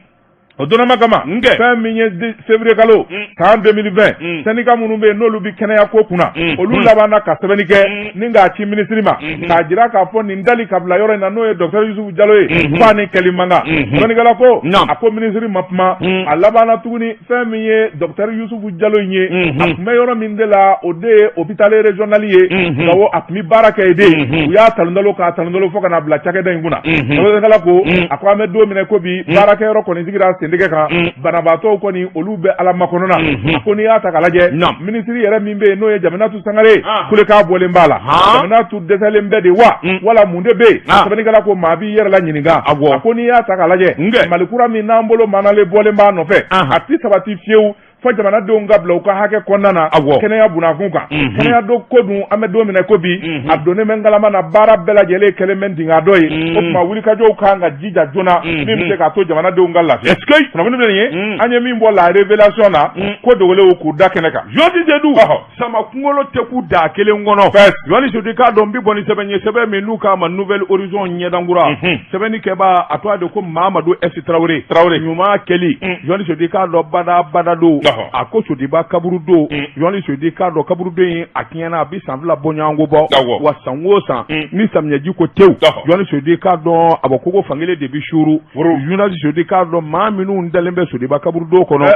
o dɔnma kama. Fɛn min ye février kalo san 2020, syndicat minnu bɛ yen n'olu bɛ kɛnɛya ko kunna, olu labanna ka sɛbɛnni kɛ ni k'a ci minisiri ma k'a jira k'a fɔ nin dali ka bila yɔrɔ in na, n'o ye docteur Yusufu Jalo ye, f'a ni kɛli man kan. Sɛbɛnnikɛla ko a ko minisiri ma kuma. A labanna tuguni, fɛn min ye docteur Yusufu Jalo in ye, a tun bɛ yɔrɔ min de la, o de ye hôpital régional ye Gawo, a tun bɛ baara kɛ yen de. U y'a talondalo k'a talondalo fo ka n'a bila cakɛda in kunna. Sɛbɛnnikɛla ko a ko an bɛ don min na ko bi, baarakɛyɔrɔ kɔni sigira sentigɛ kan, banabaatɔw kɔni olu bɛ Ala makɔnɔ na. A ko n'i y'a ta k'a lajɛ, minisiri yɛrɛ min bɛ yen n'o ye Jaminatu Sangare, kulekan bɔlen b'a la. Jaminatu dɛsɛlen bɛ de wa, wala mun de bɛ yen? Sɛbɛnnikɛla ko maa b'i yɛrɛ la ɲininka. A ko n'i y'a ta k'a lajɛ, Mali kura min n'an bolo manalen bɔlen b'a nɔfɛ, a tɛ sabati fiyewu fo jamanadenw ka bila u ka hakɛ kɔnɔna na kɛnɛya bunakun kan. Kɛnɛya don ko dun, an bɛ don min na ko bi, a donnen bɛ ngalama na, baara bɛɛ lajɛlen kɛlen bɛ dinga dɔ ye. O tuma wulikajɔw kan ka jija joona min bɛ se k'a to jamanadenw ka lafiya. Kunnafoni filɛ nin ye, an ye min bɔ La Révélation na, ko dogolenw k'u da kɛnɛ kan. Journaliste Seydou, sama kunkolo tɛ kun daa kelen kɔnɔ. Journaliste Seydou, k'a dɔn n bɛ bɔ ni sɛbɛn ye, sɛbɛn min n'u k'a ma Nouvel Horizon, ɲɛdankura. Sɛbɛnni kɛbaa a tɔgɔ de ko Mamadu S Tarawele. Tarawele. Ɲuman kɛli, Journaliste Seydou, k'a dɔn bada bada don. A ko Sotiba kaburudo, Journaliste Seydou, k'a dɔn kaburudo in a tiɲɛna, a bɛ san 2 bɔɲɔgɔnko bɔ. Wa san o san ni samiyɛji ko tewu, Journaliste Seydou, k'a dɔn a bɔ kogo fankelen de bɛ suuru. Journaliste Seydou, k'a dɔn maa minnu dalen bɛ Sotiba kaburudo kɔnɔ,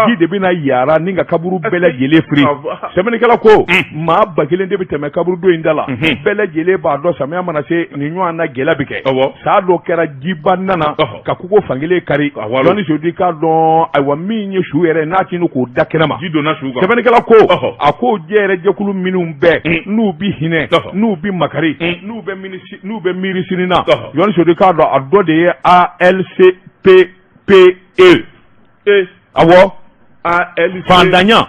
ji de bɛna yaara ni ka kaburu bɛɛ lajɛlen firi. Sɛbɛnnikɛla ko maa 1000 de bɛ tɛmɛ kaburudo in da la. Bɛɛ lajɛlen b'a dɔn samiya mana se, nin ɲɔgɔn na gɛlɛya bɛ kɛ. Saa dɔ kɛra jiba nana ka kogo fankelen kari. Journaliste Seydou, k'a dɔn ayiwa min ye su yɛrɛ n'a tɛ k'o da kɛnɛ ma. Ji donna su kan. Sɛbɛnnikɛla ko a ko jɛ yɛrɛ jɛkulu minnu bɛɛ n'u bɛ hinɛ, n'u bɛ makari, n'u bɛ miiri sini na, Journaliste Seydou, k'a dɔn a dɔ de ye ALCPPE. Awɔ, fantanya,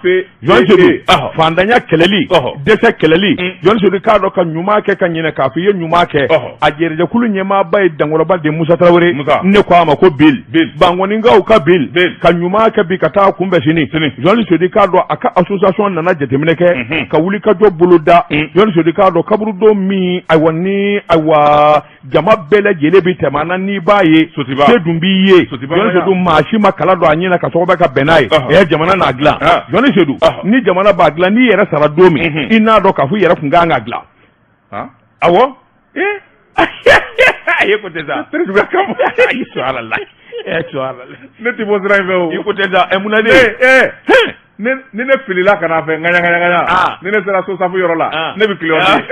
fantanya kɛlɛli, dɛsɛ kɛlɛli. Journaliste Seydou, k'a dɔn ka ɲuman kɛ ka ɲinɛ k'a fɔ i ye ɲuman kɛ. A jɛrɛjɛkulu ɲɛmaaba ye Dankɔrɔba de Musa Tarawele, ne ko a ma ko Bill, Bankɔninkaw ka Bill, ka ɲuman kɛ bi ka taa kunbɛn sini. Journaliste Seydou, k'a dɔn a ka association nana jateminɛ kɛ ka wulikajɔ boloda. Journaliste Seydou, k'a dɔn kaburudo min, ayiwa ni ayiwa jama bɛɛ lajɛlen bɛ tɛmɛ na, n'i b'a ye se dun b'i ye. Journaliste Seydou, maa si ma kala don a ɲɛ na ka tɔgɔ ka bɛn n'a ye. Ɛ, jamana n'a dilan. Journaliste Seydou, ni jamana b'a dilan, n'i yɛrɛ sara don min, i n'a dɔn k'a fɔ i yɛrɛ kun kan k'a dilan. Awɔ, e ko tɛ sa, ayi, subhanallah, ɛ subhanallah. Ne tɛ bɔ sira in fɛ o. I ko tɛ sa, ɛ mun na de? Ni ne filila ka n'a fɛ ŋaɲa ŋaɲa ŋaɲa, ni ne sera SOSAF yɔrɔ la, ne bɛ kiliyan di.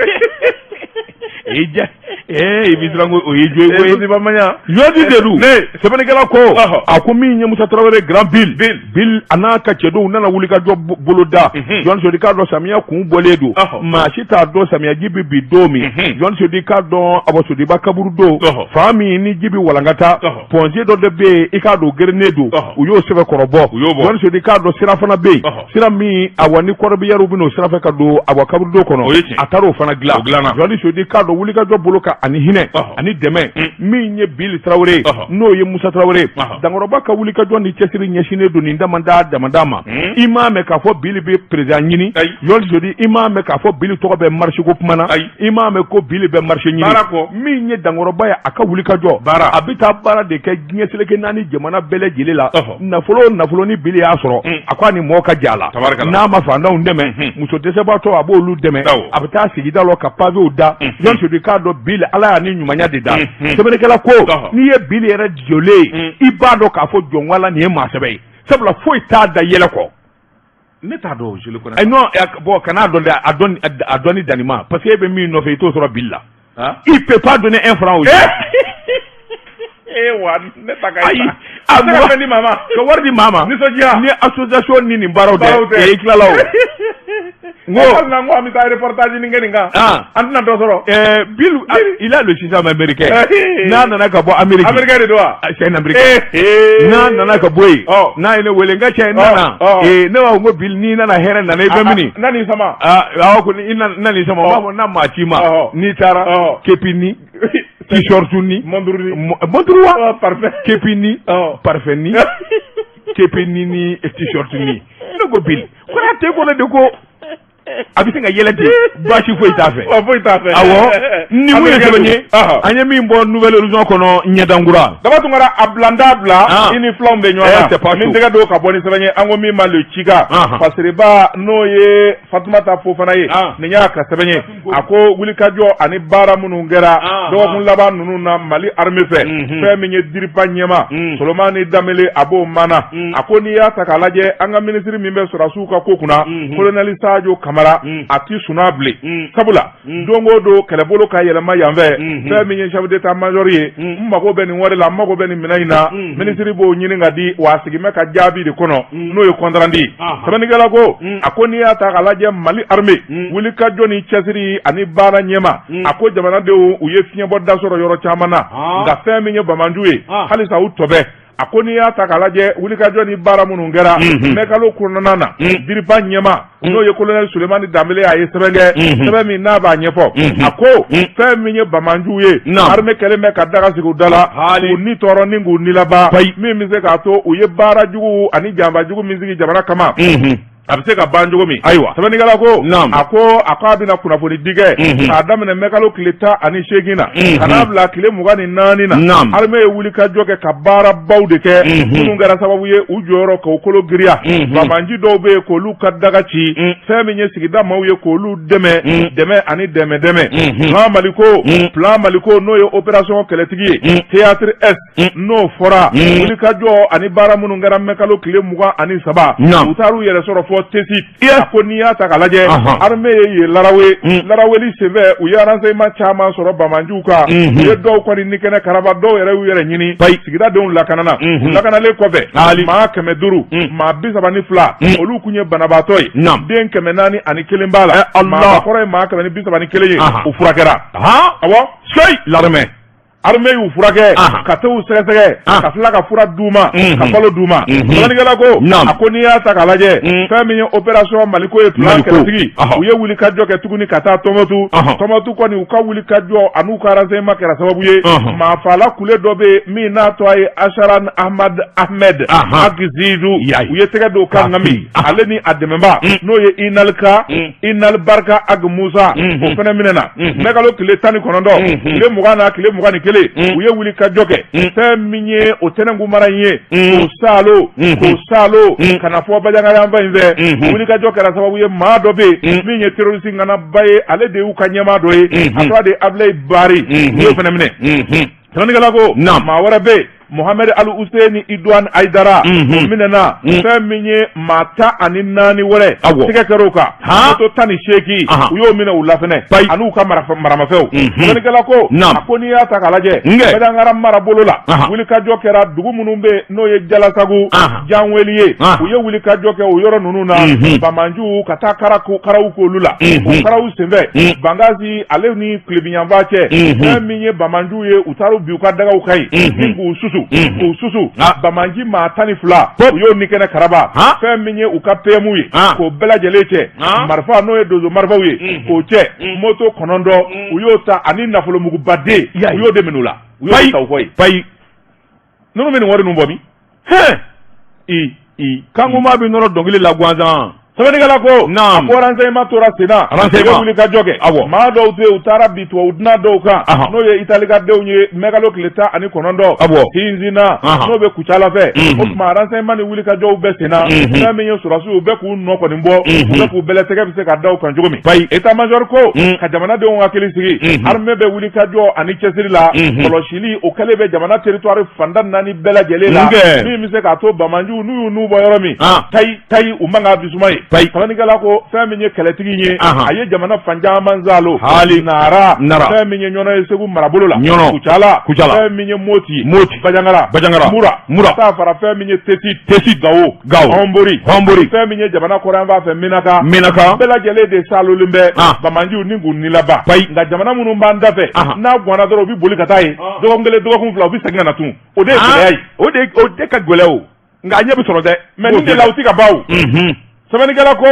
I ja Ee i bɛ siran ko o y'i jo ye koyi. Sotiba Maɲa. Journaliste Seydou. Ne. Sɛbɛnnikɛla ko. Ɔhɔ. A ko min ye Musa Tarawele grand Bill. Bill. Bill a n'a ka cɛdenw nana wulikajɔ boloda. Journaliste Seydou k'a dɔn samiya kun bɔlen don. Ɔhɔ. Maa si t'a dɔn samiyaji bɛ bin don min. Journaliste Seydou k'a dɔn awa Sotiba kaburudo. Ɔhɔ. Fan min ni ji bɛ walankata. Ɔhɔ. Point G dɔ de bɛ yen i k'a dɔn gerennen don. Ɔhɔ. U y'o sɛbɛkɔrɔ bɔ. U y'o bɔ. Journaliste Seydou k'a dɔn sira fana bɛ yen. Ɔhɔ. Sira min awa ni corbillard bɛ n'o sira fɛ ka don awa kaburudo kɔnɔ. O ye tiɲɛ. A taara o fana dilan. O dilanna. Journaliste Seydou k'a dɔn wulikajɔ bolo kan ani hinɛ Ɔhɔ. ani dɛmɛ min ye Bill Tarawele Ɔhɔ. n'o ye Musa Tarawele Ɔhɔ. Dankɔrɔba ka wulikajɔ ni cɛsiri ɲɛsinnen don nin damada damada ma i m'a mɛn k'a fɔ Bill bɛ président ɲini Ayi. Journaliste Seydou i m'a mɛn k'a fɔ Bill tɔgɔ bɛ marché ko kuma na Ayi. i m'a mɛn ko Bill bɛ marché ɲini Baara kɔ. min ye Dankɔrɔba ye a ka wulikajɔ Baara. a bɛ taa baara de kɛ diɲɛ seleke naani jamana bɛɛ lajɛlen la Ɔhɔ. nafolo o nafolo ni Bill y'a sɔrɔ a ko a ni mɔɔ ka jɛ a la Tabarikala. n'a ma fantanw dɛmɛ muso dɛsɛbaatɔ a b'olu dɛmɛ Awɔ. a bɛ taa sigida lɔ ka pavew da Journaliste Seydou k'a dɔn Bill Ala y'a ni ɲumanya de da sɛbɛnnikɛla ko Ɔhɔ. n'i ye Bill yɛrɛ jɔlen ye i b'a dɔn k'a fɔ jɔnwala nin ye maa sɛbɛ ye sabula foyi t'a da yɛlɛ kɔ Ne t'a dɔn je le connais. Ayi non bon kan'a dɔn dɛ a dɔn ni danima parce que e bɛ min nɔfɛ i t'o sɔrɔ Bill la Ah. il peut pas donner un franc aux gens. Eh wa ne ta ka Ayi a a se ka fɛn di maa ma. ka wari di maa ma Nisɔndiya. ni association ni nin baaraw Baaraw tɛ tɛ. e tilala o N ko hali n'an ko an bɛ taa reportage nin kɛ nin kan. Ah. An tɛna dɔ sɔrɔ. Bill il a le système américain Eh. n'a nana ka bɔ Amérique Américain de don wa. Ah, c'est un américain Eh. n'a nana ka bɔ yen Ɔ. n'a ye ne wele n ka cɛ n nana Ɔ, ɔ. ne b'a fɔ n ko Bill n'i nana hɛrɛ nana i bɛ mini Na nin sama. ah awɔ ko i nana nin sama n b'a fɔ n'a maa c'i ma Ɔhɔ. n'i taara Ɔhɔ. képi ni t-shirt ni Montre ni. Montre wa Oh, parfait. képi ni Ɔhɔ. parfum ni képi ni ni t-shirt ni ne ko Bill ko n'a t'e kɔnɔ de ko a bɛ se ka yɛlɛ ten baasi foyi t'a fɛ Wa foyi t'a fɛ. awɔ ni mun ye Américain sɛbɛn ye don. Ɔhɔ. an ye min bɔ Nouvel Horizon kɔnɔ ɲɛdankura Daba Tunkara a bila n t'a bila Ah. i ni filanw bɛ Eh, ɲɔgɔn c'est pas na min chaud. tɛgɛ don ka bɔ ni sɛbɛn ye an ko min ma le cika Ahan. Fasiriba n'o ye Fatumata Fofana ye Ah. nin y'a ka sɛbɛn ye a ko wulikajɔ ani baara minnu kɛra Ah, dɔgɔkun laban ninnu na Mali armée fɛ fɛn min ye DIRPA ɲɛmaa Solomani Danbele a b'o mana a ko n'i y'a ta k'a lajɛ an ka minisiri min bɛ sɔrɔdasiw ka ko kunna colonel Sadio Kamara a ti sunaa bilen sabula don o don kɛlɛbolo ka yɛlɛma yan fɛ fɛn min ye chef d'état major ye n mago bɛ nin wari la n mago bɛ nin minɛn in na minisiri b'o ɲini ka di wa a sigin bɛ ka jaabi de kɔnɔ n'o ye compte rendu ye sɛbɛnnikɛla ko a ko n'i y'a ta k'a lajɛ Mali armée wulikajɔ ni cɛsiri ani baara ɲɛma a ko jamanadenw u ye fiɲɛbɔ da sɔrɔ yɔrɔ caman na nka fɛn min ye banbaanciw ye halisa u tɔ bɛ a ko n'i y'a ta k'a lajɛ wulikajɔ ni baara minnu kɛra mɛkalo kɔnɔna na DIRPA ɲɛmaa n'o ye colonel Sulemani Danbele a ye sɛbɛn kɛ sɛbɛn min n'a b'a ɲɛfɔ a ko fɛn min ye banbaanciw ye armée kɛlen bɛ ka daga sigi u da la k'u ni tɔɔrɔ ni k'u nilaba min bɛ se k'a to u ye baara jugu ani janfa jugu min sigi jamana kama a bɛ se ka ban cogo min ayiwa sɛbɛnnikɛla ko Naam. a ko a ko a bɛna kunnafoni di kɛ k'a daminɛ mɛkalo tile 18 na ka n'a bila tile 24 na Naam. armée ye wulikajɔ kɛ ka baarabaw de kɛ minnu kɛra sababu ye u jɔyɔrɔ k'u kolo giriya banbaanci dɔw bɛ yen k'olu ka daga ci fɛn min ye sigida maaw ye k'olu dɛmɛ dɛmɛ ani dɛmɛ dɛmɛ plan Maliko plan Maliko n'o ye opération kɛlɛtigi ye théâtre S n'o fɔra wulikajɔ ani baara minnu kɛra mɛkalo tile 23 Naam. u taar'u yɛrɛ sɔrɔ fɔ Tessit Yes. a ko n'i y'a ta k'a lajɛ Ahan. armée ye yen larawe laraweli senfɛ u ye renseignement caman sɔrɔ banbaanciw kan u ye dɔw kɔni ni kɛnɛ karaba dɔw yɛrɛ y'u yɛrɛ ɲini Bayi. sigidadenw lakanana u lakanalen kɔfɛ Ali. maa 500 maa 32 olu kun ye banabaatɔ ye Naam. den 401 b'a la Eh, Allah. maakɔrɔ ye maa 131 ye Ahan. u furakɛra han awɔ seyi l'armée armée y'u furakɛ Ahan. ka t'u sɛgɛsɛgɛ Ah. ka tila ka fura d'u ma ka balo d'u ma sɛbɛnnikɛla ko Naam. a ko n'i y'a ta k'a lajɛ fɛn min ye opération Maliko ye plan Maliko. kɛlɛtigi Ahan. u ye wulikajɔ kɛ tuguni ka taa Tɔnbɔtu Ahan. Tɔnbɔtu kɔni u ka wulikajɔ an'u ka renseignement kɛra sababu ye Ahan. maafaala kule dɔ bɛ yen min n'a tɔgɔ ye Acharan Ahmad Ahmed Ahan. Agizizu Yayi. u ye tɛgɛ don kan K'a ŋami fili. Ahan. ale ni a dɛmɛba n'o ye Inalka Inal Barka Ag Musa o fana minɛna mɛkalo tile 19 tile 20 na tile 21 u ye wuli ka jɔ kɛ fɛn min ye o tɛnɛnku mara in ye k'o saalo k'o saalo ka na fɔ Bandiagara yanfan in fɛ wuli ka jɔ kɛra sababu ye maa dɔ bɛ yen min ye terroriste ŋanaba ye ale de y'u ka ɲɛmaa dɔ ye a tɔgɔ de ye Ablaye Bari u y'o fana minɛ sɛbɛnnikɛla ko Naam. maa wɛrɛ bɛ yen Mohamed Al Husseini Idouane Aïdara o minɛna fɛn min ye maa 14 wɛrɛ tɛgɛ kɛra u kan moto 18 u y'o minɛ u la fɛnɛ an'u ka maramafɛnw sɛbɛnnikɛla ko a ko n'i y'a ta k'a lajɛ Bandiagara marabolo la wulikajɔ kɛra dugu minnu bɛ n'o ye Jalasagu Janweli ye u ye wulikajɔ kɛ o yɔrɔ ninnu na banbaanciw ka taa karaw k'olu la o karaw senfɛ Bankass ale ni tilebinyanfan cɛ fɛn min ye banbaanciw ye u taara bin u ka dagaw kan yen ni k'u susu k'u susu banbaanci maa 12 u y'o ni kɛnɛ karaba fɛn min ye u ka PM ye k'o bɛɛ lajɛlen cɛ marifa n'o ye donso marifaw ye k'o cɛ moto 9 u y'o ta ani nafolomugubaden u y'o de minɛ u la u y'o ta u kɔ yen payi ninnu bɛ nin wari ninnu bɔ min hɛn i i kankuma bɛ nɔrɔ dɔnkili la gansan sɛbɛnnikɛla ko naam ko renseignement tora sen na renseignement wulikajɔ kɛ awɔ maa dɔw tɛ u taara bin tubabu dunan dɔw kan n'o ye Itali ka denw ye mɛkalo tile 19 awɔ Hinzina n'o bɛ Kucala fɛ o tuma renseignement ni wulikajɔw bɛ sen na fɛn min ye sɔrɔdasiw u bɛ k'u nɔ kɔni bɔ u bɛ k'u bɛlɛ tɛgɛ bɛ se ka da u kan cogo min payi état major ko ka jamanadenw hakili sigi armée bɛ wulikajɔ ani cɛsiri la kɔlɔsili o kɛlen bɛ jamana territoire fan tan ni naani bɛɛ lajɛlen la min bɛ se k'a to banbaanciw n'u y'u nun bɔ yɔrɔ min tayi tayi u man ka bisuma ye sɛbɛnnikɛla ko fɛn min ye kɛlɛtigi ye a ye jamana fan caman saalo hali nara fɛn min ye ɲɔnɔ ye segu marabolo la ɲɔnɔ kucala kucala fɛn min ye moti moti bajangara bajangara mura mura taa fara fɛn min ye tesi tesi gawo gawo hɔnbori hɔnbori fɛn min ye jamana kɔrɔnyanfan fɛ menaka menaka bɛɛ lajɛlen de saalolen bɛ banbaanciw ni k'u ni laban nka jamana minnu b'an da fɛ n'a ganna dɔrɔn u bɛ boli ka taa yen dɔgɔkun kelen dɔgɔkun fila u bɛ segin ka na tun o de ye gɛlɛya ye o de ka gɛlɛn o nka a ɲɛ bɛ sɔrɔ dɛ mais nin de la u ti ka ban o sɛbɛnnikɛla ko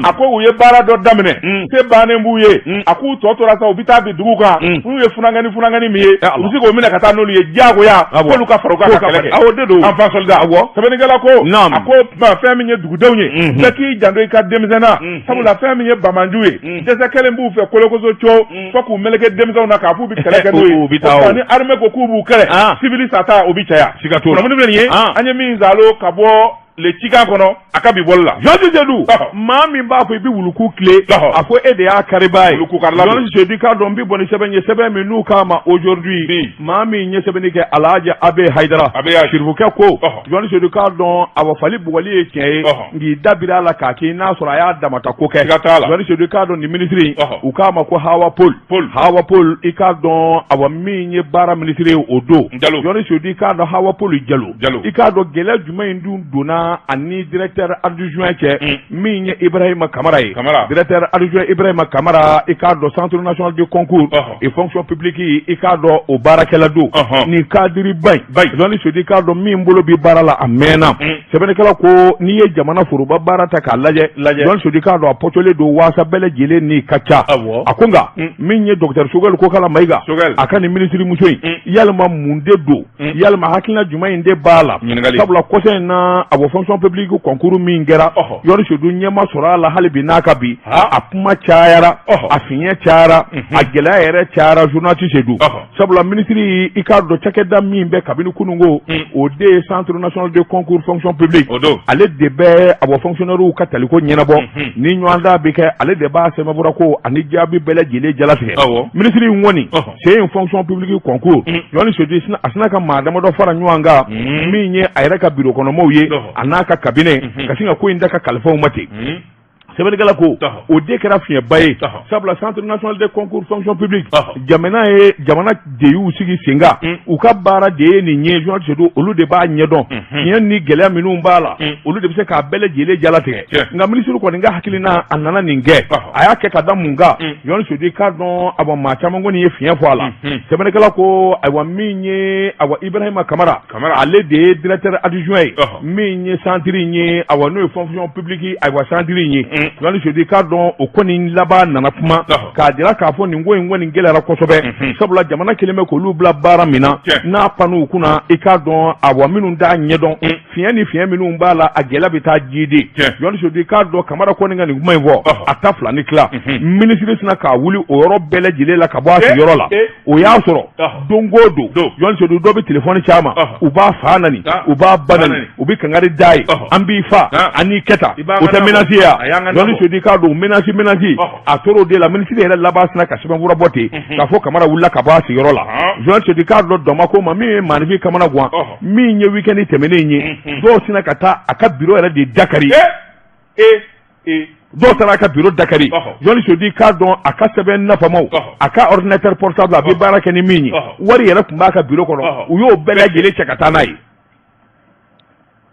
a ko u ye baara dɔ daminɛ se bannen b'u ye a k'u tɔ tora sa u bɛ taa bin dugu kan n'u ye funankɛni funankɛni min ye u bɛ se k'o minɛ ka taa n'olu ye diyagoya k'olu ka fara u kan ka kɛlɛ kɛ awɔ de don enfant soldat awɔ sɛbɛnnikɛla ko a ko fɛn min ye dugudenw ye bɛɛ k'i janto i ka denmisɛn na sabula fɛn min ye banbaanciw ye dɛsɛ kɛlen b'u fɛ kolokoso co fo k'u meleke denmisɛnw na k'a f'u bɛ kɛlɛ kɛ n'u ye U bɛ taa o. ni armée ko k'u b'u kɛlɛ civil sata o bɛ caya Siga t'o la. Kunnafoni filɛ nin ye an ye min zalo ka bɔ le cikan kɔnɔ a ka bi bɔli la Jɔnsi Sedu Ɔhɔ. maa min b'a fɔ i bɛ wuluku tile Ɔhɔ. a ko e de y'a karibaa ye Wulukukarila don. Jɔnsi Sedu k'a dɔn n bɛ bɔ ni sɛbɛn ye sɛbɛn min n'u k'a ma aujourd'hui Bi. maa min ye sɛbɛnni kɛ Alhaji Abe Hayidara Abe Hayi. Sirifukɛ ko Ɔhɔ. Jɔnsi Sedu k'a dɔn awa fali bugɔli ye tiɲɛ ye Ɔhɔ. nk'i da biri a la k'a kɛ i n'a sɔrɔ a y'a damata ko kɛ Siga t'a la. Jɔnsi Sedu k'a dɔn nin minisiri in Ɔhɔ. u k'a ma ko Hawa Paul Paul. Hawa Paul i k'a dɔn awa min ye baara minisiri ye o don Jalo. Jɔnsi Sedu i k'a dɔn Hawa Paul Jalo Jalo. i k'a dɔn gɛlɛya jumɛn in dun donna ani directeur adjoint cɛ min ye Ibrahima Kamara ye Kamara. directeur adjoint Ibrahima Kamara i k'a dɔn centre national de concours Ɔhɔ. et fonction publique i k'a dɔn o baarakɛla don Ɔhɔn. nin cadre ba in Ba in. Jɔnsi Sedu i k'a dɔn min bolo bi baara la a mɛnna sɛbɛnnikɛla ko n'i ye jamana foroba baara ta k'a lajɛ Lajɛ. Jɔnsi Sedu i k'a dɔn a pɔtɔlen don waasa bɛɛ lajɛlen ni ka ca Awɔ. a ko nka min ye docteur Choguel Kokala Mayiga Choguel. a ka nin minisiri muso in yalima mun de don yalima hakilina jumɛn in de b'a la Ɲininkali. sabula kɔsa in na a bɔ fonction publique concours min kɛra Ɔhɔ. Jɔnsi Sedu ɲɛ ma sɔrɔ a la hali bi n'a ka bi Ha. a kuma cayara Ɔhɔ. a fiɲɛ cayara a gɛlɛya yɛrɛ cayara journaliste Sedu Ɔhɔ. sabula minisiri i k'a dɔn cakɛda min bɛ kabini kununko o de ye centre national de concours fonction publique O don. ale de bɛ a bɔ fonctionnaire ka taliko ɲɛnabɔ ni ɲɔgɔndan bɛ kɛ ale de b'a sɛbɛnfura ko ani jaabi bɛɛ lajɛlen jalatigɛ Awɔ. minisiri in kɔni Ɔhɔ. c'est une fonction publique concours Jɔnsi Sedu a sina ka maa damadɔ fara ɲɔgɔn kan min ye a yɛrɛ ka bureau kɔnɔmɔgɔw ye Ɔhɔ. a n'a ka cabinet ka sin ka ko in da ka kalifaw ma ten sɛbɛnnikɛla ko Ɔhɔ. o de kɛra fiɲɛba ye Ɔhɔ. sabula centre national de concours fonction publique Ɔhɔ. jamana ye jamana de y'u sigi sen kan u ka baara de ye nin ye Jɔnsi Sedu olu de b'a ɲɛdɔn fiɲɛ ni gɛlɛya minnu b'a la olu de bɛ se k'a bɛɛ lajɛlen jalatigɛ Tiɲɛ. nka minisiri kɔni ka hakilina a nana nin kɛ Ɔhɔ. a y'a kɛ ka da mun kan Jɔnsi Sedu i k'a dɔn awa maa caman kɔni ye fiɲɛ fɔ a la sɛbɛnnikɛla ko ayiwa min ye awa Ibrahima Kamara Kamara. ale de ye directeur adjoint ye Ɔhɔ. min ye centre in ye awa n'o ye fonction publique ayiwa centre in ye Jɔnsi Sedu i k'a dɔn o kɔni laban nana kuma Ɔhɔ. k'a jira k'a fɔ nin ko in kɔni gɛlɛyara kosɛbɛ sabula jamana kelen bɛ k'olu bila baara min na Tiɲɛ. n'a pan'u kunna i k'a dɔn awa minnu t'a ɲɛdɔn fiɲɛ ni fiɲɛ minnu b'a la, a gɛlɛya bɛ taa jidi. Jɔnni Sedu, i k'a dɔn Kamara kɔni ka nin kuma in fɔ, a ta fila ni tila, minisiri sinna k'a wuli o yɔrɔ bɛɛ lajɛlen la ka bɔ a sigiyɔrɔ la. O y'a sɔrɔ don o don, Jɔnni Sedu, dɔ bɛ telefɔni ci a ma, u b'a fa nani, u b'a ba nani, u bɛ kangari d'a ye, an b'i fa, an n'i kɛ tan. O tɛ menace ye wa? Jɔnni Sedu, i k'a dɔn menace, a tor'o de la. Minisiri yɛrɛ laban sinna ka sɛbɛnfura bɔ ten k'a fɔ Kamara wulila ka bɔ a sigiyɔrɔ la. Jɔnni Sedu, i k'a dɔn dɔma ko ma min ye maaninfin kamana gan, min ye week-end tɛmɛnen ye, dɔw sinna ka taa a ka biro yɛrɛ de dakari. Dɔw taara a ka biro dakari. Jɔnni Sedu, i k'a dɔn a ka sɛbɛn nafamaw, a ka ordinateur portable, a bɛ baara kɛ ni min ye, wari yɛrɛ tun b'a ka biro kɔnɔ, u y'o bɛɛ lajɛlen cɛ ka taa n'a ye.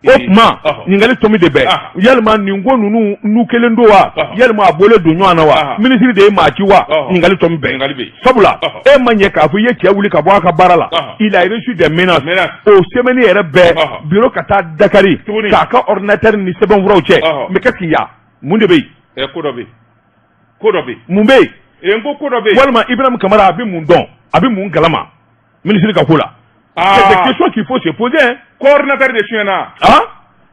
O tuma, ɲininkali tomi de bɛ: yalima nin ko ninnu n'u kelen don wa, yalima a bɔlen don ɲɔgɔn na wa, minisiri de ye maa ci wa? Ɲininkali tomi bɛ, sabula e ma ɲɛ k'a fɔ i ye cɛ wuli ka bɔ a ka baara la, il a reçu des menaces. O semaine yɛrɛ bɛɛ, bureau ka taa dakari k'a ka ordinateur ni sɛbɛnfuraw cɛ. Mais qu'est-ce qu'il y a? Mun de bɛ yen? Ko dɔ bɛ yen, ko dɔ bɛ yen. Mun bɛ yen? N ko ko dɔ bɛ yen. Walima Ibrahim Kamara, a bɛ mun dɔn, a bɛ mun kalama minisiri ka ko la? C'est des questions qu'il faut se poser, hein. Ko ordinateur de suyɛnna. Ah.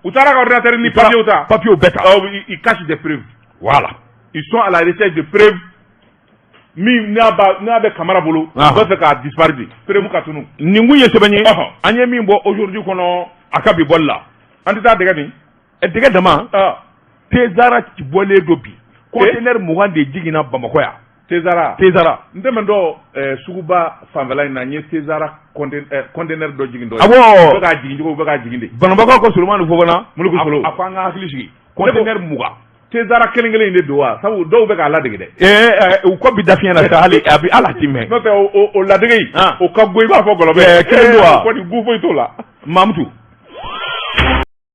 U taara ka ordinateur ni papier ta. Papier bɛɛ ta. Oh, ils cachent des preuves. Voilà. Ils sont à la recherche de preuves min n'a bɛ Kamara bolo. U b'a fɛ k'a disparaître de, preuve ka tunu. Nin kun ye sɛbɛn ye an ye min bɔ Aujourd'hui kɔnɔ, a ka bi bɔli la. An tɛ taa dɛgɛ nin. Dɛgɛ dama, Tezara bɔlen don bi, conteneur 20 de jiginna Bamakɔ yan. Tezara. Tezara. N tɛmɛntɔ suguba fanfɛla in na, n ye Tezara conteneur dɔ jigin dɔ ye. Awɔ. U bɛ k'a jigin cogo, u bɛ k'a jigin de. Banabagatɔ ko Solomani Fofana. Muluku Solo. A ko an ka hakili sigi, conteneur 20. Tezara kelen kelen in de don wa? Sabu dɔw bɛ k'a ladege dɛ. U kɔ bi da fiɲɛ na sa, hali a bɛ hali a ti mɛn. N'o tɛ, o ladege in, o ka go i b'a fɔ gɔlɔbɛ. Kelen don wa? O kɔni, gu foyi t'o la. Mamutu.